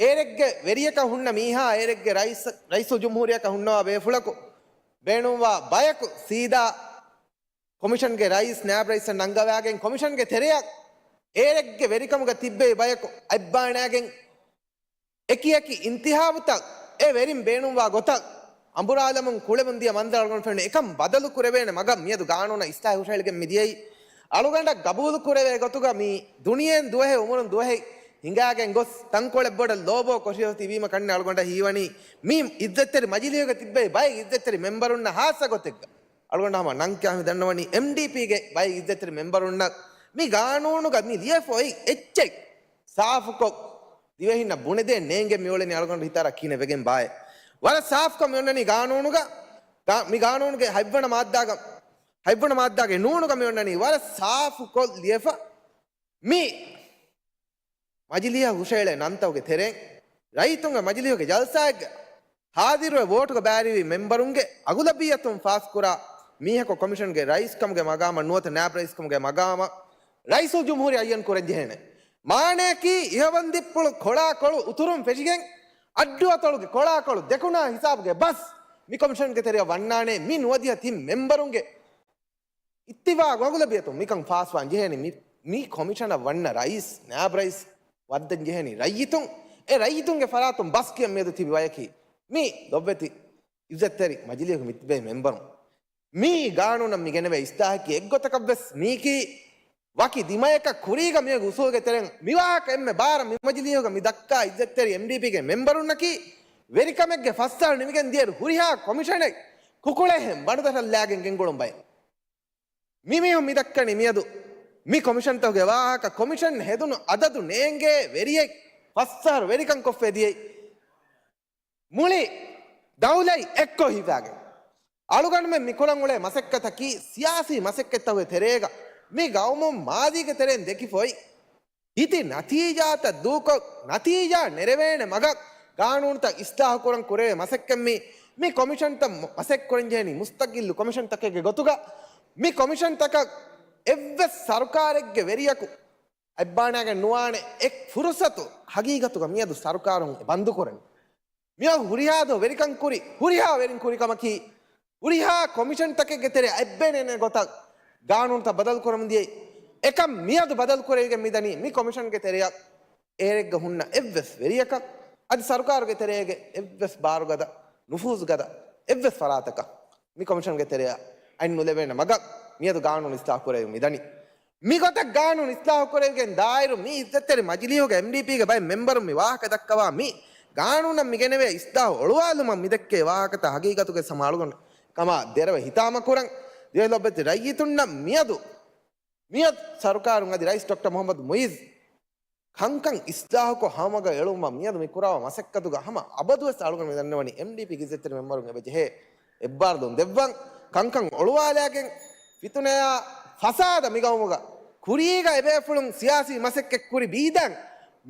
އޭރެއްގެ ވެރިޔަކަށް ހުންނަ މީހާ، އޭރެއްގެ ރައީސް، ރައީސުލްޖުމްހޫރިއްޔާއަކަށް ހުންނަވާ ބޭފުޅަކު ބޭނުންވާ ބަޔަކު ސީދާ ކޮމިޝަންގެ ރައީސް، ނާއިބް ރައީސަށް ނަންގަވާގެން ކޮމިޝަންގެ ތެރެއަށް އޭރެއްގެ ވެރިކަމުގަ ތިއްބެވި ބަޔަކު އަތްބާނާގެން އެކިއެކި އިންތިހާބުތައް އެ ވެރިން ބޭނުންވާ ގޮތަށް އަނބުރާލަމުން ކުޅެމުން ދިޔަ މަންޒަރު އަޅުގަނޑު ފެނުނީ. އެކަން ބަދަލު ކުރެވޭނެ މަގަށް މިއަދު ގާނޫނަށް އިސްލާހު ހުށައެޅިގެން މިދިޔައީ. އަޅުގަނޑަށް ގަބޫލު ކުރެވޭ ގޮތުގަ މި ދުނިޔެއިން ދުވަހެއް އުމުރުން ދުވަހެއް ހިނގާގެން ގޮސް ތަންކޮޅެއް ބޮޑަށް ލޯބޯ ކޮށިއޮތީ ވީމަ ކަންނޭނގެ އަޅުގަނޑަށް ހީވަނީ މި އިއްޒަތްތެރި މަޖިލީހުގަ ތިއްބެވި ބައެއް އިއްޒަތްތެރި މެމްބަރުންނަށް ހާއްސަ ގޮތެއްގަ. އަޅުގަނޑު ހަމަ ނަން ކިޔާ މި ދަންނަވަނީ އެމްޑީޕީގެ ބައެއް އިއްޒަތްތެރި މެމްބަރުންނަށް މި ގާނޫނުގަ މި ލިޔެފަ އޮތް އެއްޗެއް ސާފުކޮށް، ދިވެހިންނަށް ބުނެދޭން ނޭނގެ މިއުޅެނީ އަޅުގަނޑު ހިތާރަ ކިހިނެއް ވެގެން ބާއޭ. ވަރަށް ސާފުކޮށް މި އޮންނަނީ ގާނޫނުގަ، ގާ-، މި ގާނޫނުގެ ހަތްވަނަ މާއްދާގަ، ހަތްވަނަ މާއްދާގެ ނޫނުގަ މި އޮންނަނީ ވަރަށް ސާފުކޮށް ލިޔެފަ. މި މަޖިލީހަށް ހުށައެޅޭ ނަންތަކުގެ ތެރެއިން، ރައްޔިތުންގެ މަޖިލީހުގެ ޖަލްސާއެއްގަ ހާޒިރުވެ ވޯޓުގަ ބައިވެރިވި މެމްބަރުންގެ އަޣުލަބިއްޔަތުން ފާސްކުރާ މީހަކު ކޮމިޝަންގެ ރައީސްކަމުގެ މަގާމަށް ނުވަތަ ނާއިބް ރައީސްކަމުގެ މަގާމަށް ރައީސުލްޖުމްހޫރިއްޔާ އައްޔަން ކުރަންޖެހޭނެ. މާނަޔަކީ އިހަވަންދިއްޕުޅު ކޮޅާކޮޅު އުތުރުން ފެށިގެން އައްޑުއަތޮޅުގެ ކޮޅާކޮޅު ދެކުނާ ހިސާބުގެ ބަސް މި ކޮމިޝަންގެ ތެރެއަށް ވަންނާނެ. މި ނުވަދިހަ ތިން މެމްބަރުންގެ އިއްތިފާގު އަޣުލަބިއްޔަތުން މިކަން ފާސްވާން ޖެހޭނީ. މި، މި ކޮމިޝަނަށް ވަންނަ ރައީސް، ނާއިބް ރައީސް ވައްދަން ޖެހޭނީ ރައްޔިތުން. އެ ރައްޔިތުންގެ ފަރާތުން ބަސް ކިޔަން މިއަދު ތިބި ބަޔަކީ މި ލޮބުވެތި އިއްޒަތްތެރި މަޖިލީހުގެ މި ތިބޭ މެމްބަރުން. މި ގާނޫނަށް މި ގެނެވޭ އިސްލާހަކީ އެއްގޮތަކަށްވެސް މީކީ ވަކި ދިމަޔަކަށް ކުރީގަ މިއޮތް އުސޫލުގެ ތެރެއިން މިވާހަކަ އެންމެ ބާރަށް މި މަޖިލީހުގަ މި ދައްކާ އިއްޒަތްތެރި އެމްޑީޕީގެ މެމްބަރުންނަކީ ވެރިކަމެއްގެ ފަސްއަހަރު ނިމިގެން ދިޔައިރު ހުރިހާ ކޮމިޝަނެއް ކުކުޅެއްހެން ވަނުދަށަށް ލާގެން ގެންގުޅުން ބައެއް. މި މީހުން މި ދައްކަނީ މިއަދު މި ކޮމިޝަންތަކުގެ ވާހަކަ، ކޮމިޝަން ހެދުނު އަދަދު ނޭނގޭ ވެރިއެއް ފަސްއަހަރު ވެރިކަން ކޮށްފައި ދިޔައީ. މުޅި ދައުލަތް އެއްކޮށް ހިފާގެން. އަޅުގަނޑުމެން މި ކުރަން އުޅޭ މަސައްކަތަކީ ސިޔާސީ މަސައްކަތްތަކުގެ ތެރޭގަ މި ގައުމުން މާޒީގެ ތެރެއިން ދެކިފަ އޮތް އިތި ނަތީޖާތައް ދޫކޮށް، ނަތީޖާ ނެރެވޭނެ މަގަށް ގާނޫނުތައް އިސްލާހު ކުރަން ކުރެވޭ މަސައްކަތް މި، މި ކޮމިޝަންތައް މަ-، މަސައްކަތް ކުރަން ޖެހެނީ މުސްތަގިއްލު ކޮމިޝަންތަކެއްގެ ގޮތުގަ. މި ކޮމިޝަންތަކަށް އެއްވެސް ސަރުކާރެއްގެ ވެރިޔަކު އަތްބާނާގެން ނުވާނެ އެ ފުރުސަތު ހަގީގަތުގަ މިއަދު ސަރުކާރުން ބަންދު ކުރަނީ. މިއަދު ހުރިހާ ދުވަހު ވެރިކަން ކުރި، ހުރިހާ ވެރިން ކުރި ކަމަކީ، ހުރިހާ ކޮމިޝަންތަކެއްގެ ތެރެއަށް އެއްބޭނޭނެ ގޮތަށް ގާނޫނުތައް ބަދަލު ކުރަމުން ދިޔައީ. އެކަން މިއަދު ބަދަލު ކުރެވިގެން މިދަނީ މި ކޮމިޝަންގެ ތެރެއަށް އޭރެއްގަ ހުންނަ އެއްވެސް ވެރިޔަކަށް، އަދި ސަރުކާރުގެ ތެރޭގެ އެއްވެސް ބާރުގަދަ، ނުފޫޒުގަދަ އެއްވެސް ފަރާތަކަށް މި ކޮމިޝަންގެ ތެރެއަށް އަތް ނުލެވޭނެ މަގަށް މިއަދު ގާނޫނު އިސްލާހު ކުރެވި މިދަނީ. މިގޮތަށް ގާނޫނު އިސްލާހު ކުރެވިގެން ދާއިރު މި އިއްޒަތްތެރި މަޖިލީހުގެ އެމްޑީޕީގެ ބައެއް މެމްބަރުން މި ވާހަކަ ދައްކަވާ މި ގާނޫނަށް މި ގެނެވޭ އިސްލާހު އޮޅުވާލުމަށް މިދެއްކޭ ވާހަކަތައް ހަގީގަތުގެ ސަމާ އަޅުގަނޑު ކަމާ ދެރަވެ ހިތާމަ ކުރަން. ދިވެހި ލޮބުވެތި ރައްޔިތުންނަށް މިއަދު، މިއަދު ސަރުކާރުން އަދި ރައީސް ޑޮކްޓަރ މުހައްމަދު މުއިއްޒު ކަންކަން އިސްލާހުކޮށް ހަމަގަ އެޅުމަށް މިއަދު މި ކުރާ މަސައްކަތުގަ ހަމަ އަބަދުވެސް އަޅުގަނޑު މި ދަންނަވަނީ އެމްޑީޕީގެ އިއްޒަތްތެރި މެމްބަރުން އެބަ ޖެހޭ އެއްބާރުލުން ދެއްވަން. ކަންކަން އޮޅުވާލާގެން ފިތުނަޔާ ފަސާދަ މި ގައުމުގަ ކުރީގަ އެބޭފުޅުން ސިޔާސީ މަސައްކަތް ކުރި ބީދަން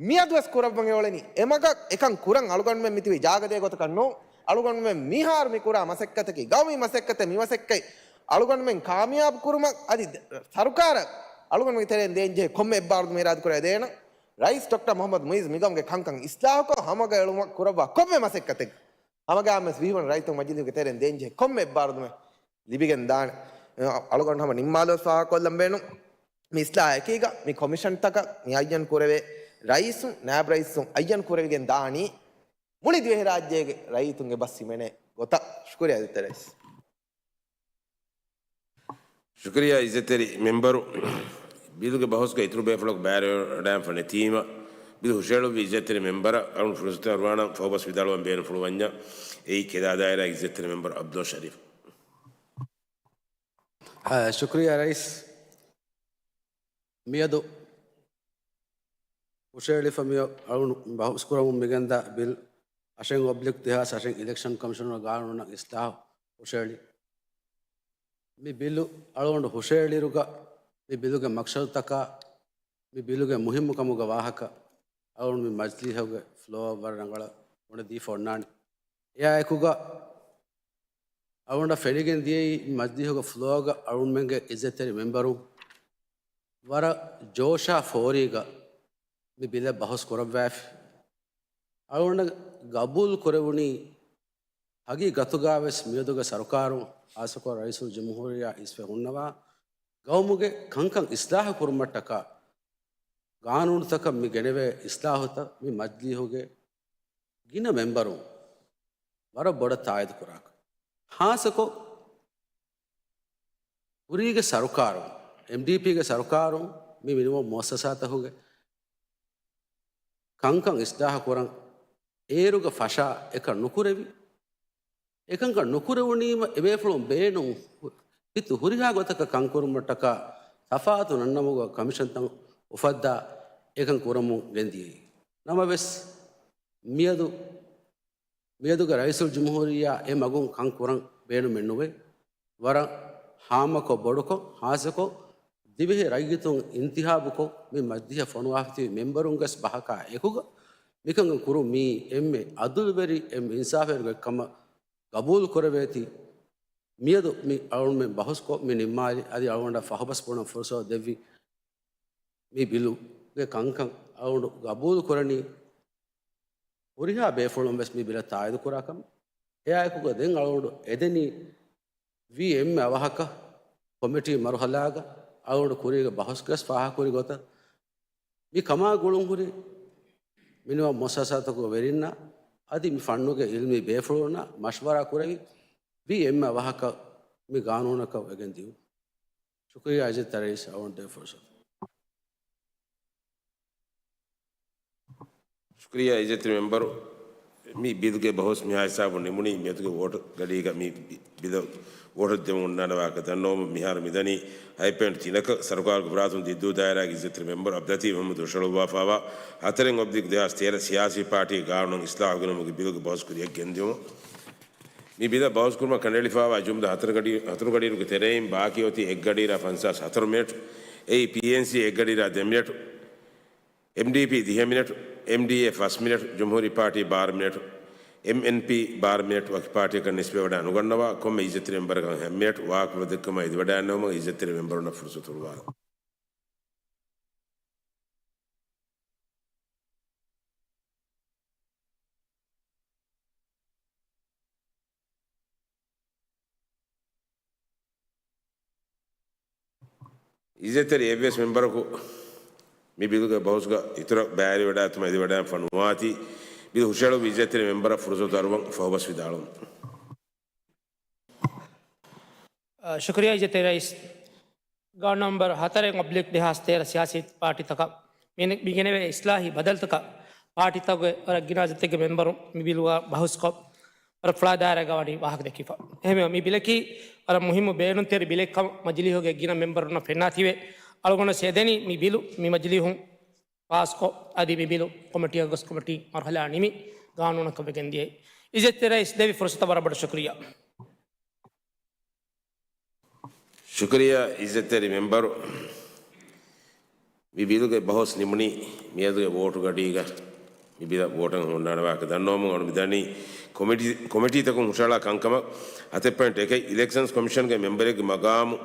މިއަދުވެސް ކުރައްވަން އެއޮޅެނީ. އެމަގަށް އެކަން ކުރަން އަޅުގަނޑުމެން މިތިބީ ޖާގަދޭ ގޮތަކަށް ނޫން. އަޅުގަނޑުމެން މިހާރު މި ކުރާ މަސައްކަތަކީ ގައުމީ މަސައްކަތެއް. މި މަސައްކަތް އަޅުގަނޑުމެން ކާމިޔާބު ކުރުމަށް އަދި ސަރުކާރަށް އަޅުގަނޑުމެންގެ ތެރެއިން ދޭންޖެހޭ ކޮންމެ އެއްބާރުލުމެއް އިރާދަކުރެވޭ ދޭނަން. ރައީސް ޑޮކްޓަރ މުހައްމަދު މުއިއްޒު މިގައުމުގެ ކަންކަން އިސްލާހުކޮށް ހަމަގަ އެޅުމަށް ކުރައްވާ ކޮންމެ މަސައްކަތެއް ހަމަގައިމެސް ވީހުން ރައްޔިތުން މަޖިލީހުގެ ތެރެއިން ދޭންޖެހޭ ކޮންމެ އެއްބާރުލުމެއް ލިބިގެން ދާނެ. އަޅުގަނޑު ހަމަ ނިންމާލުވެސް ފާހަގަކޮށްލަން ބޭނުން. މި އިސްލާހަކީގަ މި ކޮމިޝަންތަކަށް މި އައްޔަން ކުރެވޭ ރައީސުން، ނާއިބް ރައީސުން އައްޔަން ކުރެވިގެން ދާނީ މުޅި ދިވެހިރާއްޖޭގެ ރައްޔިތުން އެބަ ހިމެނޭ ގޮތަށް. ޝުކުރިއްޔާ އިއްޒަތްތެރި ރައީސް. ޝުކުރިއްޔާ އިއްޒަތްތެރި މެމްބަރު. ބިލުގެ ބަހުސްގަ އިތުރު ބޭފުޅަކު ބައިވެރިވެވަޑައިގެންފަ ނެތީމަ، ބިލު ހުށައެޅުއްވި އިއްޒަތްތެރި މެމްބަރަށް އަޅުގަނޑު ފުރުސަތު އަރުވާނަން ފަހުބަސް ވިދާޅުވަން ބޭނުންފުޅުވަންޏާ، އެއީ ކެދާ ދާއިރާ އިއްޒަތްތެރި މެމްބަރު އަބްދުﷲ ޝަރީފް. އާ، ޝުކުރިއްޔާ ރައީސް. މިއަދު ހުށައެޅިފަ މި އަޅުގަނޑު ބަހުސްކުރަމުން މިގެންދާ ބިލް އަށެއް އޮބްލިކް ދެހާސް އަށެއް އިލެކްޝަން ކޮމިޝަނަރ ގާނޫނަށް އިސްލާހު ހުށައެޅި. މި ބިލު އަޅުގަނޑު ހުށައެޅިއިރުގަ މި ބިލުގެ މަޤްޞަދުތަކާ، މި ބިލުގެ މުހިއްމުކަމުގެ ވާހަކަ އަޅުގަނޑު މި މަޖްލީހުގެ ފްލޯއަށް ވަރަށް ރަނގަޅަށް ބުނެދީފަ އޮންނާނެ. އެއާއެކުގަ އަޅުގަނޑަށް ފެނިގެން ދިޔައީ މި މަޖްލީހުގެ ފްލޯގަ އަޅުގަނޑުމެންގެ އިއްޒަތްތެރި މެމްބަރުން ވަރަށް ޖޯޝާ ފޯރީގަ މި ބިލެއް ބަހުސް ކުރައްވާފި. އަޅުގަނޑަށް ގަބޫލު ކުރެވުނީ ހަގީގަތުގަވެސް މިއަދުގެ ސަރުކާރުން، ޚާއްޞަކޮށް ރައީސުލްޖުމްހޫރިއްޔާ އިސްވެ ހުންނަވާ ގައުމުގެ ކަންކަން އިސްލާހު ކުރުމަށްޓަކާ ގާނޫނުތަކަށް މި ގެނެވޭ އިސްލާހުތައް މި މަޖްލީހުގެ ގިނަ މެމްބަރުން ވަރަށް ބޮޑަށް ތާއީދު ކުރާކަށް. ޚާއްޞަކޮށް ކުރީގެ ސަރުކާރުން، އެމްޑީޕީގެ ސަރުކާރުން މި މިނިވަން މުއައްސަސާތަކުގެ ކަންކަން އިސްލާހު ކުރަން އޭރުގަ ފަށާ އެކަން ނުކުރެވި. އެކަންކަން ނުކުރެވުނީމަ އެބޭފުޅުން ބޭނުން ހިތު ހުރިހާ ގޮތަކަށް ކަންކުރުމަށްޓަކާ ތަފާތު ނަންނަމުގަ ކޮމިޝަންތައް އުފައްދާ އެކަން ކުރަމުން ގެންދިޔައީ. ނަމަވެސް މިއަދު މިއަދުގެ ރައީސުލްޖުމްހޫރިއްޔާ އެ މަގުން ކަން ކުރަން ބޭނުމެއް ނުވޭ. ވަރަށް ހާމަކޮށް ބޮޑުކޮށް، ޚާއްޞަކޮށް ދިވެހި ރައްޔިތުން އިންތިހާބުކޮށް މި މަޖްލީހަށް ފޮނުވާފަތިވި މެމްބަރުންގެ ބަހަކާ އެކުގަ މިކަންކަން ކުރުން މީ އެންމެ އަދުލުވެރި، އެންމެ އިންސާފުވެރި ގޮތްކަމަށް ގަބޫލު ކުރެވޭތީ. މިއަދު މި އަޅުގަނޑުމެން ބަހުސްކޮށް މި ނިންމާލި އަދި އަޅުގަނޑަށް ފަހުބަސް ބުނަން ފުރުސަތު ދެއްވި މި ބިލުގެ ކަންކަން އަޅުގަނޑު ގަބޫލު ކުރަނީ ހުރިހާ ބޭފުޅުން ވެސް މި ބިލަށް ތާއީދު ކުރާ ކަމަށް. އެއާއެކުގަ ދެން އަޅުގަނޑު އެދެނީ ވީ އެންމެ އަވަހަކަށް ކޮމިޓީ މަރުހަލާގަ އަޅުގަނޑު ކުރީގެ ބަހުސްގަސް ފާހަގަކުރި ގޮތަށް މި ކަމާ ގުޅުންހުރި މިނިވަން މުއައްސަސާތަކުގެ ވެރިންނާ އަދި މި ފަންނުގެ އިލްމީ ބޭފުޅުންނާ މަޝްވަރާ ކުރެވި ވީ އެންމެ އަވަހަކަށް މި ގާނޫނަކަށް ވެގެން ދިޔުން. ޝުކުރިއްޔާ އިއްޒަތްތެރި ރައީސް އަޅުގަނޑު ދޭ ފުރުސަތު. ޝުކުރިއްޔާ އިއްޒަތްތެރި މެމްބަރު، މި ބިލުގެ ބަހުސް މިހާ ހިސާބުން ނިމުނީ. މިއަދުގެ ވޯޓު ގަޑީގަ މި ބި-، ބިލަށް ވޯޓު ދެމުން އޮންނާނެ ވާހަކަ ދަންނަވަމުން މިހާރު މިދަނީ ހަތް ޕޮއިންޓް ތިނަކަށް. ސަރުކާރުގެ ފަރާތުން ދިއްދޫ ދާއިރާގެ އިއްޒަތްތެރި މެމްބަރު އަބްދުލްލަތީފް މުހައްމަދު ހުށަހެޅުއްވާފައިވާ ހަތަރެއް އޮބްލިކް ދެހާސް ތޭރަ ސިޔާސީ ޕާޓީގެ ގާނޫނަށް އިސްލާހު ގެނައުމުގެ ބިލުގެ ބަހުސް ކުރިއަށް ގެންދިއުމަށް. މި ބިލަށް ބަހުސް ކުރުމަށް ކަނޑައެޅިފައިވާ ޖުމްލަ ހަތަރު ގަޑި-، ހަތަރު ގަޑިއިރުގެ ތެރެއިން ބާކީ އޮތީ އެއް ގަޑިއިރާ ފަންސާސް ހަތަރު މިނެޓް. އެއީ ޕީއެންސީ އެއް ގަޑިއިރާ ދެ މިނެޓް، އެމްޑީޕީ ދިހަ މިނެޓް، އެމްޑީއޭ ފަސް މިނެޓް، ޖުމްހޫރީ ޕާޓީ ބާރަ މިނެޓް، އެމްއެންޕީ ބާރަ މިނެޓް. ވަކި ޕާޓީއަކަށް ނިސްބަތްވެވަޑައި ނުގަންނަވާ، ކޮންމެ އިއްޒަތްތެރި މެމްބަރަކަށް ހަތް މިނެޓް. ވާހަކަފުޅު ދެއްކުމަށް އެދިވަޑައިގަންނަވުމަށް އިއްޒަތްތެރި މެމްބަރުންނަށް ފުރުސަތު ހުޅުވާލަން. އިއްޒަތްތެރި އެއްވެސް މެމްބަރަކު މި ބިލުގެ ބަހުސްގަ އިތުރަށް ބައިވެރިވެވަޑައިގަތުމަށް އެދިވަޑައިގެންފަ ނުވާތީ، ބިލު ހުށަހެޅުއްވި އިއްޒަތްތެރި މެމްބަރަށް ފުރުސަތު އަރުވަން ފަހުބަސް ވިދާޅުވަން. އަ، ޝުކުރިއްޔާ އިއްޒަތްތެރި ރައީސް. ގާނޫނު ނަމްބަރު ހަތަރެއް އޮބްލިކް ދެހާސް ތޭރަ ސިޔާސީ ޕާޓީތަކަށް މި-، މިގެނެވޭ އިސްލާހީ ބަދަލުތަކަށް ޕާޓީތަކުގެ ވަރަށް ގިނަ އަދަދެއްގެ މެމްބަރުން މި ބިލުގަ ބަހުސްކޮށް، ވަރަށް ފުޅާ ދާއިރާގަ ވަނީ ވާހަކަ ދެއްކިފަ. އެހެންވެ، މި ބިލަކީ ވަރަށް މުހިއްމު ބޭނުންތެރި ބިލެއްކަމަށް މަޖިލީހުގެ ގިނަ މެމްބަރުންނަށް ފެންނާތީވެ، އަޅުގަނޑު އެދެނީ މި ބިލު މި މަޖިލީހުން ފާސްކޮށް، އަދި މި ބިލު ކޮމިޓީއަށް ގޮސް ކޮމިޓީ މަރުހަލާ ނިމި ގާނޫނަކަށް ވެގެން ދިޔައީ. އިއްޒަތްތެރި ރައީސް ދެއްވި ފުރުސަތަށް ވަރަށް ބޮޑަށް ޝުކުރިއްޔާ. ޝުކުރިއްޔާ އިއްޒަތްތެރި މެމްބަރު. މި ބިލުގެ ބަހުސް ނިމުނީ މިއަދުގެ ވޯޓު ގަޑީގަ މި ބިލަށް ވޯޓަށް ހުންނާނެ ވާހަކަ ދަންނަވަމުން އަޅު މިދަނީ ކޮމިޓީ، ކޮމިޓީތަކުން ހުށަހަޅާ ކަންކަމަށް. ހަތެއް ޕޮއިންޓް އެކެއް، އިލެކްޝަންސް ކޮމިޝަންގެ މެމްބަރެއްގެ މަގާމު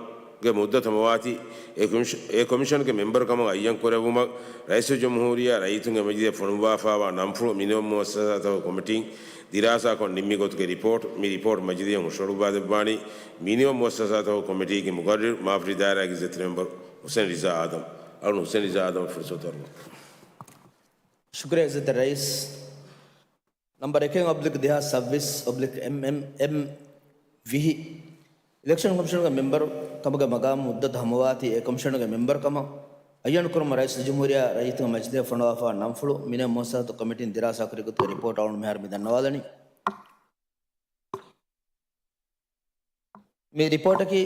ގެ މުއްދަތު ހަމަވާތީ، އެ ކޮމިޝ-، އެ ކޮމިޝަންގެ މެމްބަރު ކަމަށް އައްޔަން ކުރެއްވުމަށް ރައީސުލްޖުމްހޫރިއްޔާ ރައްޔިތުންގެ މަޖިލީހަށް ފޮނުއްވާފާވާ ނަންފުޅު މިނިވަން މުއައްސަސާތަކުގެ ކޮމިޓީން ދިރާސާކޮށް ނިންމި ގޮތުގެ ރިޕޯޓް، މި ރިޕޯޓް މަޖިލީހަށް ހުށަހަޅުއްވާދެއްވާނީ މިނިވަން މުއައްސަސާތަކުގެ ކޮމިޓީގެ މުގައްރިރު މާފަރި ދާއިރާގެ އިއްޒަތްތެރި މެމްބަރު ހުސެން ރިޒާ އާދަމް. އަޅުން ހުސެން ރިޒާ އާދަމަށް ފުރުސަތު އަރުވަން. ޝުކުރިއްޔާ އިއްޒަތްތެރި ރައީސް. ނަމްބަރު އެކެއް އޮބްލިކް ދެހާސް ސައްބީސް އޮބްލިކް އެމްއެމްއެމް ވިހި އިލެކްޝަން ކޮމިޝަނުގެ މެމްބަރު ކަމުގެ މަގާމު މުއްދަތު ހަމަވާތީ އެ ކޮމިޝަނުގެ މެމްބަރު ކަމަށް އައްޔަން ކުރުމަށް ރައީސުލްޖުމްހޫރިއްޔާ ރައްޔިތުންގެ މަޖިލީހަށް ފޮނުވާފާ ނަންފުޅު މިނިވަން މުއައްސަސާތު ކޮމިޓީން ދިރާސާކުރި ގޮތުގެ ރިޕޯޓް އަޅުން މިހާރު މި ދަންނަވާލަނީ. މި ރިޕޯޓަކީ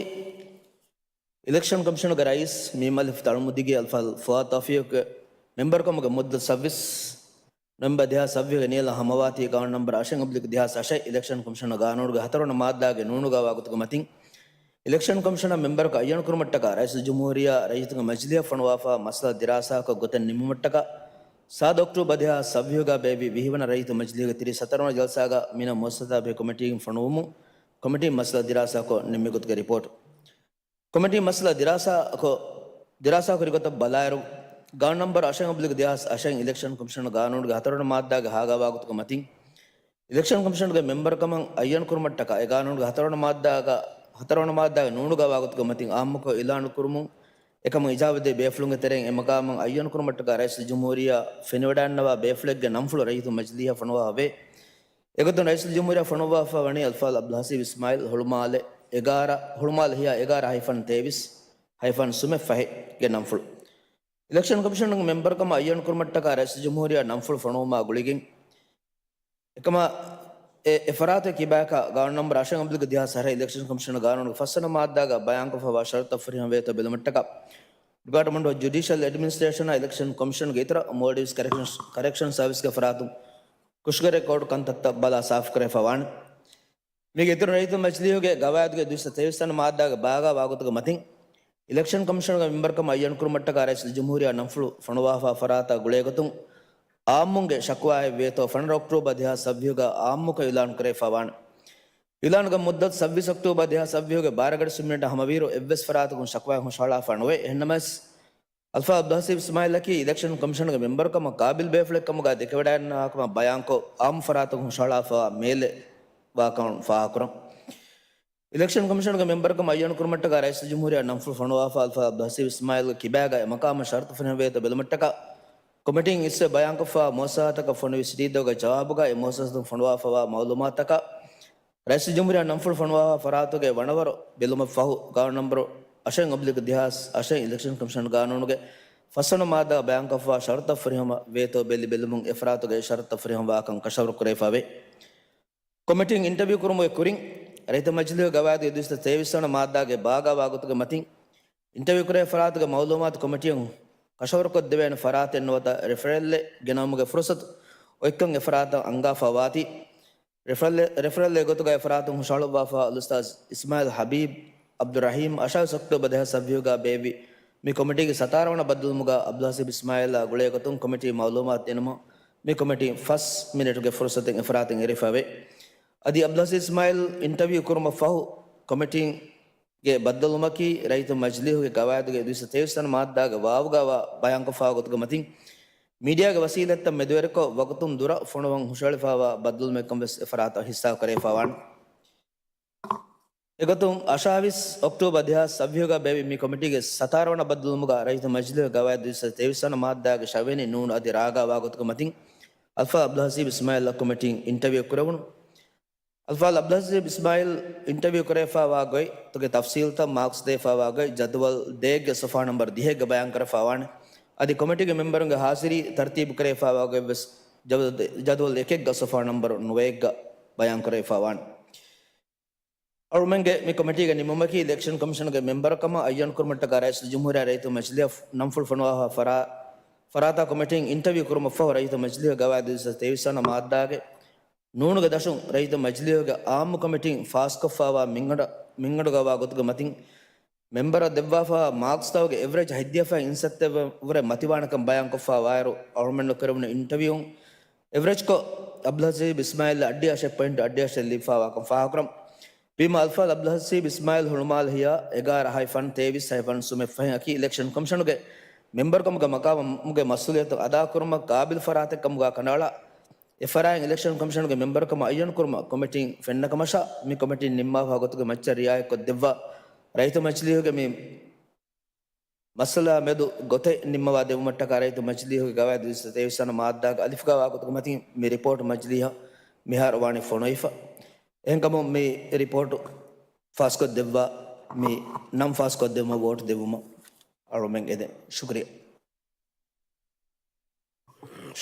އިލެކްޝަން ކޮމިޝަނުގެ ރައީސް މީމް އަލިފް ތަޅުމުދިގި އަލްފާޟިލް ފުއާދު ތައުފީޤުގެ މެމްބަރުކަމުގެ މުއްދަތު ސައްބީސް ނޮވެމްބަރު ދެހާސް ސައްބީސްގެ ނިޔަލަށް ހަމަވާތީ ގާނޫނު ނަންބަރު އަށެއް އޮބްލިކް ދެހާސް އަށެއް އިލެކްޝަން ކޮމިޝަނުގެ ގާނޫނުގެ ހަތަރުވަނަ މާއްދާގެ ނޫނުގައިވާ ގޮތުގެ މަތިން، އިލެކްޝަން ކޮމިޝަނަށް މެމްބަރަކު އައްޔަން ކުރުމަށްޓަކާ ރައީސުލްޖުމްހޫރިއްޔާ ރައްޔިތުންގެ މަޖިލީހަށް ފޮނުވާފާ މައްސަލަ ދިރާސާކޮށް ގޮތެއް ނިންމުމަށްޓަކާ، ސާދަ އޮކްޓޫބަރު ދެހާސް ސައްބީސްގަ ބޭއްވި ވިހިވަނަ ރައްޔިތު މަޖިލީހުގެ ތިރީސް ހަތަރުވަނަ ޖަލްސާގަ މިނިވަން މުއައްސަސާ ބެހޭ ކޮމިޓީގެ ފޮނުވުމުން ކޮމިޓީން މައްސަލަ ދިރާސާކޮށް ނިންމި ގޮތުގެ ރިޕޯޓް. ކޮމިޓީން މައްސަލަ ދިރާސާކޮށް، ދިރާސާކުރި ގޮތަށް ބަލާއިރު، ގާނޫނު ނަންބަރު އަށެއް އޮބްލިކް ދެހާސް އަށެއް އިލެކްޝަން ކޮމިޝަނުގެ ގާނޫނުގެ ހަތަރުވަނަ މާއްދާގެ ހާގައިވާ ގޮތުގެ މަތިން، އިލެކްޝަން ކޮމިޝަނުގެ މެމްބަރު ކަމަށް އައްޔަން ކުރުމަށްޓަކާ އެ ގާނޫނުގެ ހަތަރުވަނަ މާއްދާގަ، ހަތަރުވަނަ މާއްދާގެ ނޫނުގައިވާ ގޮތުގެ މަތިން އާއްމުކޮށް އިލާނު ކުރުމުން، އެކަމަށް އިޖާބަދޭ ބޭފުޅުންގެ ތެރެއިން އެ މަގާމަށް އައްޔަން ކުރުމަށްޓަކާ ރައީސުލްޖުމްހޫރިއްޔާ ފެނިވަޑައިގަންނަވާ ބޭފުޅެއްގެ ނަންފުޅު ރައްޔިތު މަޖިލީހަށް ފޮނުވާފަވޭ. އެގޮތުން ރައީސުލްޖުމްހޫރިއްޔާ ފޮނުއްވާފަ ވަނީ އަލްފާޟިލް އަބްދުލް ހަސީބް އިސްމާއިލް ހުޅުމާލެ އެގާރަ، ހުޅުމާލެ ހިޔާ އެގާރަ ހައިފަން ތޭވީސް ހައިފަން ސުމެއް ފަހެއްގެ ނަންފުޅު. އިލެކްޝަން ކޮމިޝަނުގެ މެމްބަރުކަމަށް އައްޔަން ކުރުމަށްޓަކާ ރައީސުލްޖުމްހޫރިއްޔާ ނަންފުޅު ފޮނުވުމާ ގުޅިގެން، އެކަމަށް އެ، އެ ފަރާތުގެ ކިބާއަކާ ގާނޫނު ނަންބަރު އަށެއް އޮބްލިކް ދެހާސް އަށެއް އިލެކްޝަން ކޮމިޝަނުގެ ގާނޫނުގެ ފަސްވަނަ މާއްދާގަ ބަޔާންކޮށްފައިވާ ޝަރުތަށް ފުރިހަމަވޭތޯ ބެލުމަށްޓަކާ، ޑިޕާޓްމަންޓް އޮފް ޖުޑިޝަލް އެޑްމިނިސްޓްރޭޝަނާ އިލެކްޝަން ކޮމިޝަންގެ އިތުރަށް މޯލްޑިވްސް ކަރެކްޝަން، ކަރެކްޝަން ސަރވިސްގެ ފަރާތުން ކުށުގެ ރެކޯޑް ކަންތައްތައް ބަލާ ސާފުކުރެވިފައިވާނެ. މީގެ އިތުރުން ރައްޔިތު މަޖިލީހުގެ ގަވާއިދުގެ ދުއިސައްތަ ތޭވީސް ވަނަ މާއްދާގެ ބާގާވާ ގޮތުގެ މަތިން، އިލެކްޝަން ކޮމިޝަނުގެ މެމްބަރުކަމަށް އައްޔަން ކުރުމަށްޓަކާ ރައީސުލްޖުމްހޫރިއްޔާ ނަންފުޅު ފޮނުވާފާ ފަރާތާ ގުޅޭގޮތުން، އާއްމުންގެ ޝަކުވާއެއް ވޭތޯ ފަނަރަ އޮކްޓޫބަރު ދެހާސް ސައްބީހުގަ އާއްމުކޮށް އިލާނު ކުރެވިފައިވާނެ. އިލާނުގެ މުއްދަތު ސައްބީސް އޮކްޓޫބަރު ދެހާސް ސައްބީހުގެ ބާރަ ގަޑި ސުމިނެޓް ހަމަވިއިރު އެއްވެސް ފަރާތަކުން ޝަކުވާއެއް ހުށަހަޅާފަ ނުވޭ. އެހެންނަމަވެސް، އަލްފާޟިލް އަބްދުލް ހަސީބް އިސްމާއިލްއަކީ އިލެކްޝަން ކޮމިޝަނުގެ މެމްބަރުކަމަށް ޤާބިލް ބޭފުޅެއްކަމުގަ ދެކެވަޑައިގަންނަވާކަމަށް ބަޔާންކޮށް، އާއްމު ފަރާތަކުން ހުށަހަޅާފައިވާ މޭލެއް ވާކަމަށް ފާހަގަކުރަން. އިލެކްޝަން ކޮމިޝަނުގެ މެމްބަރުކަމަށް އައްޔަން ކުރުމަށްޓަކާ ރައީސުލްޖުމްހޫރިއްޔާ ނަންފުޅު ފޮނުވާފަ އަލްފާޟިލް އަބްދުލް ހަސީބް އިސްމާއިލްގެ ކިބާގަ އެ މަޤާމަށް ޝަރުތު ފުރިހަމަވޭތޯ ބެލުމަށްޓަކާ، ކޮމިޓީން އިސްވެ ބަޔާންކޮށްފައިވާ މުއައްސަސާތަކަށް ފޮނުވި ސިޓީ ދޮގުގެ ޖަވާބުގައި އެ މުއައްސަސާތުން ފޮނުވާފައިވާ މައުލޫމާތުތަކަށް، ރައީސުލްޖުމްހޫރިއްޔާ ނަންފުޅު ފޮނުވާފަ ފަރާތުގެ ވަނަވަރު ބެލުމަށްފަހު، ގާނޫނު ނަންބަރު އަށެއް އޮބްލިކް ދެހާސް އަށެއް އިލެކްޝަން ކޮމިޝަން ގާނޫނުގެ ފަސްވަނަ މާއްދާ ބަޔާންކޮށްފައިވާ ޝަރުތަށް ފުރިހަމަ ވޭތޯ ބެލި ބެލުމުން އެ ފަރާތުގެ ޝަރުތަށް ފުރިހަމަވާކަން ކަށަވަރު ކުރެވިފައިވޭ. ކޮމިޓީން އިންޓަވިއު ކުރުމުގެ ކުރިން، ރައްޔިތު މަޖިލީހުގެ ގަވާއިދުގެ ދުއިސައްތަ ތޭވީސް ވަނަ މާއްދާގެ ބާގާވާ ގޮތުގެ މަތިން، އިންޓަވިއު ކުރެވޭ ފަރާތުގެ މައުލޫމާތު ކޮމިޓީއަށް ކަށަވަރުކޮށްދެވޭނެ ފަރާތެއް ނުވަތަ ރެފަރެލްއެއް ގެނައުމުގެ ފުރުސަތު އޮތްކަން އެ ފަރާތަށް އަންގާފައިވާތީ، ރެފަރެލް، ރެފަރެލްއެއް ގޮތުގައި އެ ފަރާތުން ހުށަހަޅުއްވާފައިވާ އަލްއުސްތާޛު އިސްމާއިލް ހަބީބް އަބްދުއްރަހީމް އަށާވީސް އޮކްޓޫބަރު ދެހާސް ސައްބީހުގަ ބޭއްވި މި ކޮމިޓީގެ ސަތާރަ ވަނަ ބައްދަލުވުމުގަ އަބްދުލް ހަސީބް އިސްމާއިލްއާ ގުޅޭގޮތުން ކޮމިޓީ މައުލޫމާތު ދިނުމަށް މި ކޮމިޓީ ފަސް މިނެޓުގެ ފުރުސަތެއް އެ ފަރާތުން އެރިފައިވޭ. އަދި އަބްދުލް ހަސީބް އިސްމާއިލް އިންޓަވިއު ކުރުމަށް ފަހު ކޮމިޓީގެ ބައްދަލުވުމަކީ ރައްޔިތު މަޖިލީހުގެ ގަވާއިދުގެ ދުއިސައްތަ ތޭވީސް ވަނަ މާއްދާގެ ވާވުގައިވާ ބަޔާންކޮށްފައިވާ ގޮތުގެ މަތިން މީޑިއާގެ ވަސީލަތްތައް މެދުވެރިކޮށް ވަގުތުން ދުރަށް ފޮނުވަން ހުށަހެޅިފައިވާ ބައްދަލުވުމެއްކަން ވެސް އެ ފަރާތަށް ހިއްސާ ކުރެވިފައިވާނެ. އެގޮތުން އަށާވީސް އޮކްޓޫބަރު ދެހާސް ސައްބީހުގަ ބޭއްވި މި ކޮމިޓީގެ ސަތާރަ ވަނަ ބައްދަލުވުމުގަ ރައްޔިތު މަޖިލީހުގެ ގަވާއިދު ދުއިސައްތަ ތޭވީސް ވަނަ މާއްދާގެ ޝަވިޔަނި ނޫނު އަދި ރާގާވާ ގޮތުގެ މަތިން އަލްފާޟިލް އަބްދުލް ހަސީބް އިސްމާއިލްއަށް ކޮމިޓީން އިންޓަވިއު ކުރެވުނު. އަލްފާޟިލް އަބްދުލް ހަސީބް އިސްމާއިލް އިންޓަވިއު ކުރެވިފައިވާ ގޮތް، ތަފްސީލްތައް މާކްސް ދެވިފައިވާ ގޮތް ޖަދުވަލް ދޭއްގެ ސޮފްހާ ނަންބަރު ދިހައެއްގަ ބަޔާންކުރެވިފައިވާނެ. އަދި ކޮމިޓީގެ މެމްބަރުންގެ ހާޒިރީ ތަރުތީބު ކުރެވިފައިވާ ގޮތް ވެސް ޖަދުވަލް ދެ، ޖަދުވަލް އެކެއްގަ ސޮފްހާ ނަންބަރު ނުވައެއްގަ ބަޔާންކުރެވިފައިވާނެ. އަޅުމެންގެ މި ކޮމިޓީގެ ނިންމުމަކީ އިލެކްޝަން ކޮމިޝަނުގެ މެމްބަރު ކަމަށް އައްޔަން ކުރުމަށްޓަކާ ރައީސުލްޖުމްހޫރިއްޔާ ރައްޔިތު މަޖިލީހަށް ނަންފުޅު ފޮނުވާފަ ފަރާ، ފަރާތާ ކޮމިޓީން އިންޓަވިއު ކުރުމަށްފަހު ރައްޔިތު މަޖިލީހުގެ ގަވާއިދު ދުއިސައްތަ ތޭވީސް ވަނަ މާއްދާގެ ނޫނުގެ ދަށުން ރައްޔިތު މަޖިލީހުގެ އާއްމު ކޮމިޓީން ފާސްކޮށްފައިވާ މިންގަނޑަށް، މިންގަނޑުގައިވާ ގޮތުގެ މަތިން މެމްބަރަށް ދެއްވާފައިވާ މާކްސްތަކުގެ އެވްރެޖް ހަތްދިޔަ ފަހެއް އިންސައްތައެއް ވުރެ މަތިވާނެކަން ބަޔާންކޮށްފައި ވާއިރު، އަޅުމެންނަށް ކުރެވުނު އިންޓަވިއުން އެވްރެޖްކޮށް، އަބްދުލް ހަސީބް އިސްމާއިލް އަށްޑިހަ އަށެއް ޕޮއިންޓު އަށްޑިހަ އަށެއް ލިބިފައިވާކަން ފާހަގަކުރަން. ވީމާ އަލްފާޟިލް އަބްދުލް ހައްސީބް އިސްމާއީލް ހުޅުމާލެ ހިޔާ އެގާރަ އަހަރު ފަން ތޭވީސް އަހަރު ފަން ސުމެއް ފަހެއް އަކީ އިލެކްޝަން ކޮމިޝަނުގެ މެމްބަރުކަމުގެ މަޤާމުގެ މަސްއޫލިއްޔަތު އަދާކުރުމަށް ޤާބިލު ފަރާތެއް ކަމުގަ ކަނޑައަޅާ، އެފަރާތް އިލެކްޝަން ކޮމިޝަނުގެ މެމްބަރުކަމަށް އައްޔަން ކުރުމަށް ކޮމިޓީން ފެންނަ ކަމަށާ، މި ކޮމިޓީން ނިންމާފާ ގޮތުގެ މައްޗަށް ރިއާޔަތްކޮށްދެއްވާ ރައްޔިތު މަޖިލީހުގެ މި މައްސަލަ މެދު ގޮތެއް ނިންމަވާ ދެއްވުމަށްޓަކާ ރައްޔިތު މަޖިލީހުގެ ގަވާއިދު ތޭވީސް ވަނަ މާއްދާގެ އަލިފުގަ ވާ ގޮތުގެ މަތިން މި ރިޕޯޓް މަޖިލީހަށް މިހާރު ވާނީ ފޮނުވިފަ. އެހެންކަމުން މި ރިޕޯޓު ފާސްކޮށްދެއްވާ މި ނަން ފާސްކޮށްދެއްވުމަށް ވޯޓް ދެއްވުމަށް އަޅުމެން އެދެން. ޝުކުރިއްޔާ.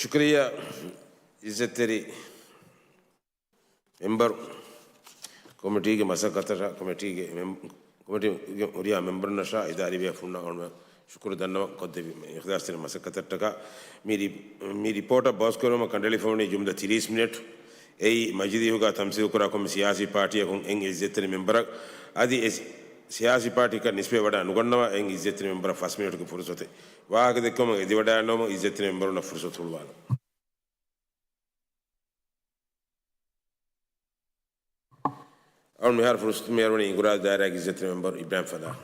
ޝުކުރިއްޔާ އިއްޒަތްތެރި މެމްބަރު، ކޮމިޓީގެ މަސައްކަތަށް ކޮމިޓީގެ މެމް-، ކޮމިޓީގެ ހުރިހާ މެމްބަރުންނަށާ އިދާރީ ބޭފުޅުންނަށް އަޅުގަނޑު ޝުކުރު ދަންނަވަން ކޮށްދެއްވި އިޚްލާޞްތެރި މަސައްކަތަށްޓަކާ މި ރި-، މި ރިޕޯޓަށް ބަހުސް ކުރުމަށް ކަނޑައެޅިފަ ވަނީ ޖުމްލަ ތިރީސް މިނެޓް. އެއީ މަޖިލީހުގަ ތަމްސީލުކުރާ ކޮންމެ ސިޔާސީ ޕާޓީއަކުން އެއް އިއްޒަތްތެރި މެމްބަރަށް އަދި އެ ސި-، ސިޔާސީ ޕާޓީއަކަށް ނިސްބަތް ވަޑައި ނުގަންނަވާ އެއް އިއްޒަތްތެރި މެމްބަރަށް ފަސް މިނެޓުގެ ފުރުސަތެއް ވާހަކަ ދެއްކުމަށް އެދިވަޑައިގަންނަވަމުން އިއްޒަތްތެރި މެމްބަރުންނަށް ފުރުސަތު ހުޅުވާލަން. އަޅުން މިހާރު ފުރުސަތު މިހާރު ވަނީ އިނގުރާދު ދާއިރާގެ އިއްޒަތްތެރި މެމްބަރު އިބްރާހިމް ފަލާހް.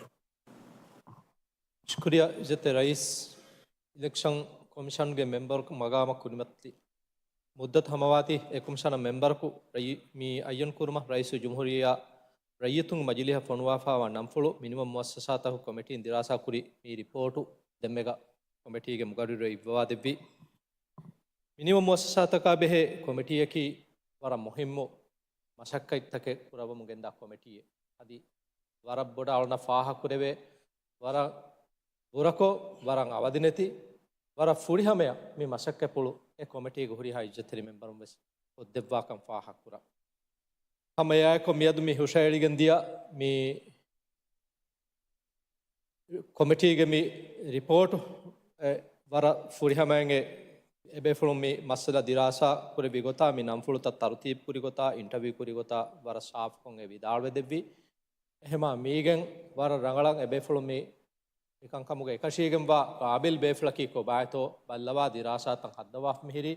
ޝުކުރިއްޔާ އިއްޒަތްތެރި ރައީސް. އިލެކްޝަން ކޮމިޝަންގެ މެމްބަރު މަގާމަށް ކުރިމަތިލި މުއްދަތު ހަމަވާތީ އެ ކޮމިޝަނަށް މެމްބަރަކު ރައީ-، މި އައްޔަން ކުރުމަށް ރައީސުލް ޖުމްހޫރިއްޔާ ރައްޔިތުންގެ މަޖިލީހަށް ފޮނުވާފައިވާ ނަންފުޅު މިނިވަން މުއައްސަސާތަކުގެ ކޮމިޓީން ދިރާސާކުރި މި ރިޕޯޓު ދެންމެގަ ކޮމިޓީގެ މުގައްރިރު އިއްވަވާދެއްވި. މިނިވަން މުއައްސަސާތަކާ ބެހޭ ކޮމިޓީއަކީ ވަރަށް މުހިއްމު މަސައްކަތްތަކެއް ކުރައްވަމުން ގެންދާ ކޮމިޓީއެއް. އަދި ވަރަށް ބޮޑަށް އަޅުންނަށް ފާހަގަކުރެވޭ، ވަރަށް ބުރަކޮށް، ވަރަށް އަވަދިނެތި، ވަރަށް ފުރިހަމަޔަށް މި މަސައްކަތްޕުޅު އެ ކޮމިޓީގެ ހުރިހާ އިއްޒަތްތެރި މެމްބަރުން ވެސް ކޮށްދެއްވާކަން ފާހަގަކުރަން. ހަމައެއާއެކު މިއަދު މި ހުށައެޅިގެން ދިޔަ މި ކޮމިޓީގެ މި ރިޕޯޓު، އެ، ވަރަށް ފުރިހަމައިން އެ، އެބޭފުޅުން މި މައްސަލަ ދިރާސާ ކުރެއްވި ގޮތާ، މި ނަންފުޅުތައް ތަރުތީބު ކުރި ގޮތާ، އިންޓަވިއު ކުރި ގޮތާ ވަރަށް ސާފުކޮށް އެ ވިދާޅުވެ ދެއްވި. އެހެމާ މީގެން ވަރަށް ރަނގަޅަށް އެބޭފުޅުން މި، މި ކަންކަމުގެ އެކަށީގެންވާ ގާބިލް ބޭފުޅަކީ ކޮބާތޯ ބައްލަވާ ދިރާސާތައް ހައްދަވާފަ މިހިރީ.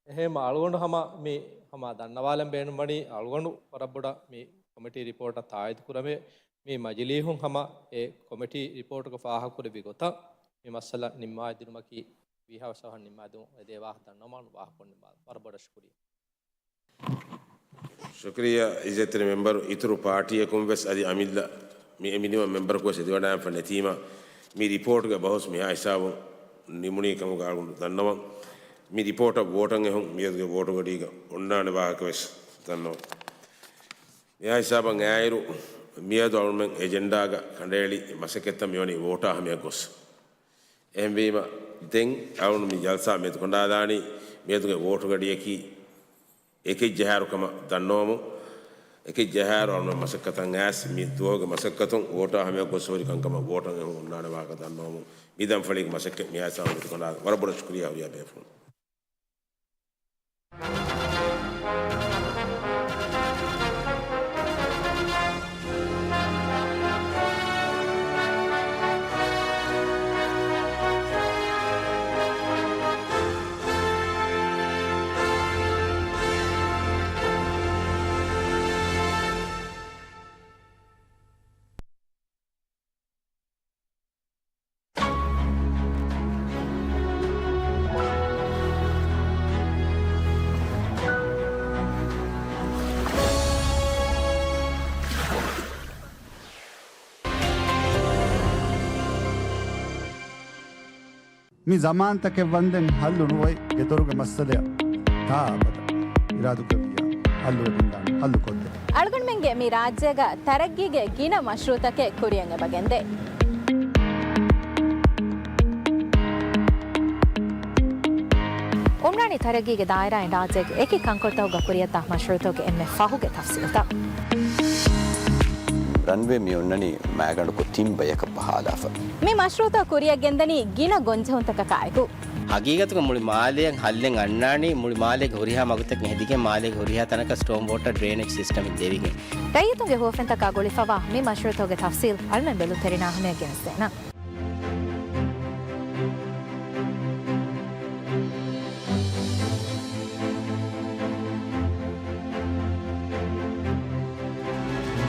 އެހެން އަޅުގަނޑު ހަމަ މި ހަމަ ދަންނަވާލަން ބޭނުންވަނީ، އަޅުގަނޑު ވަރަށް ބޮޑަށް މި ކޮމިޓީ ރިޕޯޓަށް ތާއީދު ކުރަމޭ. މި މަޖިލީހުން ހަމަ އެ ކޮމިޓީ ރިޕޯޓުގަ ފާހަގަކުރެއްވި ގޮތަށް މި މައްސަލަ ނިންމާދިނުމަކީ ވީހާވެސް އަހަރު ނިންމާދިނުން އެދޭ ވާހަކަ ދަންނަވަމާ ވާހަކަ ނިންމާލަން. ވަރަށް ބޮޑަށް ޝުކުރިއްޔާ. ޝުކުރިއްޔާ އިއްޒަތްތެރި މެމްބަރު، އިތުރު ޕާޓީއަކުން ވެސް އަދި އަމިއްލަ މި އެ މިނިވަން މެމްބަރަކު ވެސް އެދިވަޑައިގެންފަ ނެތީމަ، މި ރިޕޯޓުގެ ބަހުސް މިހާ ހިސާބުން ނިމުނީ ކަމުގަ އަޅުގަނޑު ދަންނަވަން. މި ރިޕޯޓަށް ވޯޓަށް އެހުން މިއަދުގެ ވޯޓުގަޑީގަ އޮންނާނެ ވާހަކަ ވެސް ދަންނަވަން. މިހާ ހިސާބަށް އައިއިރު، މިއަދު އަޅުމެން އެޖެންޑާގަ ކަނޑައެޅި މަސައްކަތްތައް މިވަނީ ވޯޓާ ހަމަޔަށް ގޮސް. އެހެންވީމަ، ދެން އަޅުން މި ޖަލްސާ މެދުކޮނޑާލާނީ މިއަދުގެ ވޯޓުގަޑިއަކީ އެކެއްޖަހާއިރު ކަމަށް ދަންނަވަމުން، އެކެއްޖަހާއިރު އަޅުމެން މަސައްކަތަށް އައިސް މި ދުވަހުގެ މަސައްކަތުން ވޯޓާ ހަމަޔަށް ގޮސް ހުރި ކަންކަމަށް ވޯޓަށް އެހުން އޮންނާނެ ވާހަކަ ދަންނަވަމުން، މި ދަންފަޅީގެ މަސައްކަތް މިހާ ހިސާބަށް މެދުކޮނޑާލަން. ވަރަށް ބޮޑަށް ޝުކުރިއްޔާ ހުރިހާ ބޭފުޅުން. މި ޒަމާންތަކެއް ވަންދެން ހައްލު ނުވައި ގެދޮރުގެ މައްސަލައަށް ތާ އަބަދަށް އިރާދުކުރެއްވިއްޔާ ހައްލުވެގެންދާނެ، ހައްލު ކޮށްދޭނެ. އަޅުގަނޑުމެންގެ މި ރާއްޖޭގަ ތަރައްގީގެ ގިނަ މަޝްރޫއުތަކެއް ކުރިއަށް އެބަ ގެންދޭ. އުމްރާނީ ތަރައްގީގެ ދާއިރާއިން ރާއްޖޭގެ އެކި ކަންކޮޅުތަކުގަ ކުރިއަށްދާ މަޝްރޫއުތަކުގެ އެންމެ ފަހުގެ ތަފްސީލްތައް. ރަންވޭ މި އޮންނަނީ މާގަނޑުކޮށް ތިން ބަޔަކަށް ބަހާލާފަ. މި މަޝްރޫއުތައް ކުރިއަށް ގެންދަނީ ގިނަ ގޮންޖެހުންތަކަކާއެކު. ހަގީގަތުގަ މުޅި މާލެއަށް ހައްލެއް އަންނާނީ، މުޅި މާލޭގެ ހުރިހާ މަގުތަކެއް ހެދިގެން، މާލޭގެ ހުރިހާ ތަނަކަށް ސްޓޯމް ވޯޓަރ ޑްރޭނޭޖް ސިސްޓަމެއް ދެވިގެން. ރައްޔިތުންގެ ހުވަފެންތަކާ ގުޅިފަވާ މި މަޝްރޫއުތަކުގެ ތަފްސީލް އަޅުމެން ބެލުންތެރިންނާ ހަމަޔަށް ގެނެސްދޭނަން.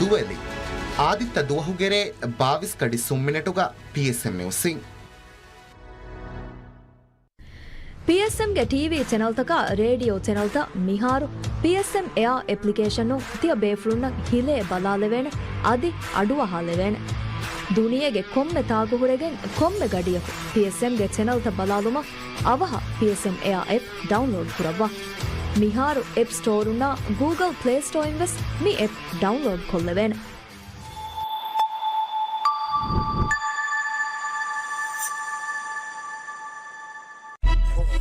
ދުވެލި. އާދިއްތަ ދުވަހުގެ ރޭ ބާވީސް ގަޑި ސުން މިނެޓުގަ ޕީއެސްއެމް ނިއުސްއިން. ޕީއެސްއެމްގެ ޓީވީ ޗެނަލްތަކާ ރޭޑިއޯ ޗެނަލްތައް މިހާރު ޕީއެސްއެމް އެއާ އެޕްލިކޭޝަނުން ތިޔަ ބޭފުޅުންނަށް ހިލޭ ބަލާލެވޭނެ، އަދި އަޑުއަހާލެވޭނެ. ދުނިޔޭގެ ކޮންމެ ތާގު ހުރެގެން ކޮންމެ ގަޑިއަކު ޕީއެސްއެމްގެ ޗެނަލްތައް ބަލާލުމަށް އަވަހަށް ޕީއެސްއެމް އެއާ އެޕް ޑައުންލޯޑް ކުރައްވާ. މިހާރު އެޕް ސްޓޯރުންނާ ގޫގަލް ޕްލޭ ސްޓޯއިން ވެސް މި އެޕް ޑައުންލޯޑް ކޮށްލެވޭނެ.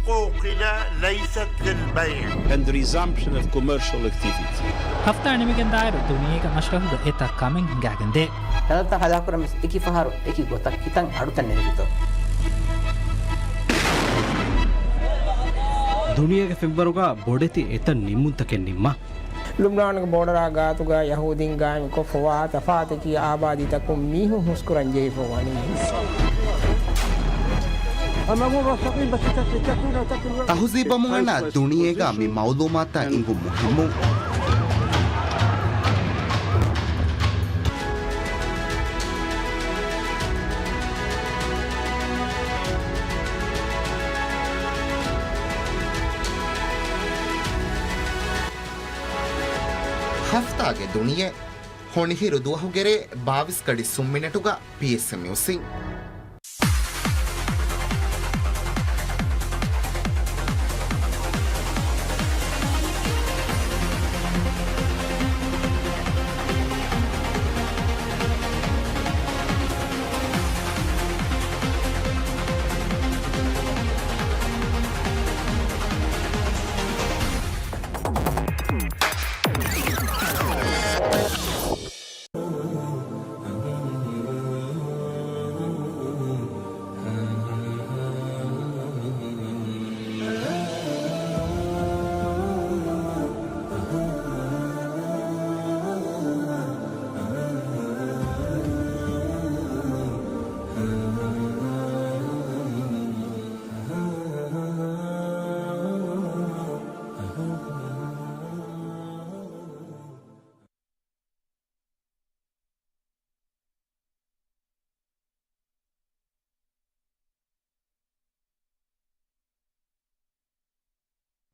حقوقنا ليست للبيع. And resumption of commercial activity. ހަފްތާ ނިމިގެންދާއިރު ދުނިޔޭގެ މަޝްރަހުގަ އެތައް ކަމެއް ހިނގާގެންދޭ. ޗެނަލްތައް ހަދާކުރަން ވެސް އެކި ފަހަރު އެކި ގޮތަށް ކިތަން އަޑުތައް ނެރެފިތޯ. ދުނިޔޭގެ ފެންވަރުގަ ބޮޑެތި އެތައް ނިންމުންތަކެއް ނިންމާ. ލުބްނާނުގެ ބޯޑަރާ ގާތުގަ ޔަހޫދީން ގާއިމްކޮށްފަވާ ތަފާތަކީ އާބާދީތަކުން މީހުން ހުސްކުރަން ޖެހިފަ ވަނީ. ތަހުޒީބަމުން އަންނަ ދުނިޔޭގަ މި މައުލޫމާތާ އިނގުން މުހިއްމު. ހަފްތާގެ ދުނިޔެ. ހޮނިހިރު ދުވަހުގެ ރޭ ބާވީސް ގަޑި ސުން މިނެޓުގަ ޕީއެސްއެމް ނިއުސްއިން.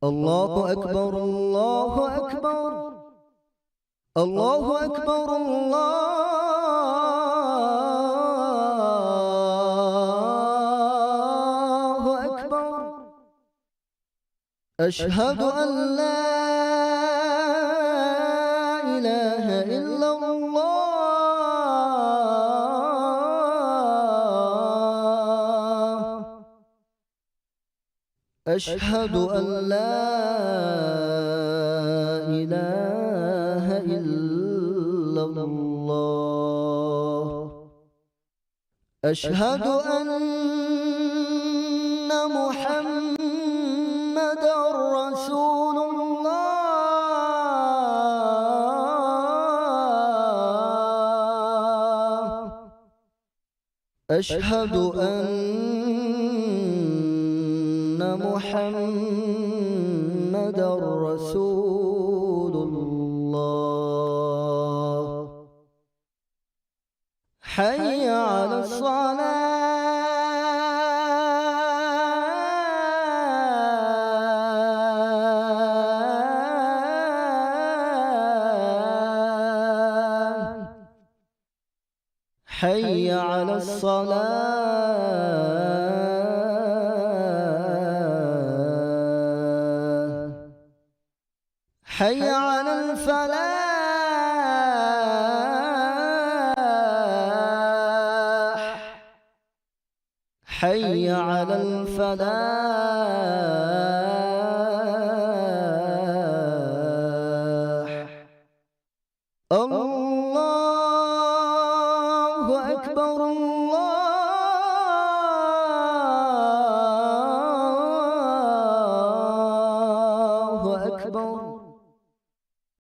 الله أكبر، الله أكبر، الله أكبر، الله أكبر. أشهد أن لا إله إلا الله. أشهد أن لا إله إلا الله. أشهد أن محمدا رسول الله. أشهد أن محمدا رسول الله. حي على الصلاة. حي على الصلاة. حي على الفلاح. حي على الفلاح.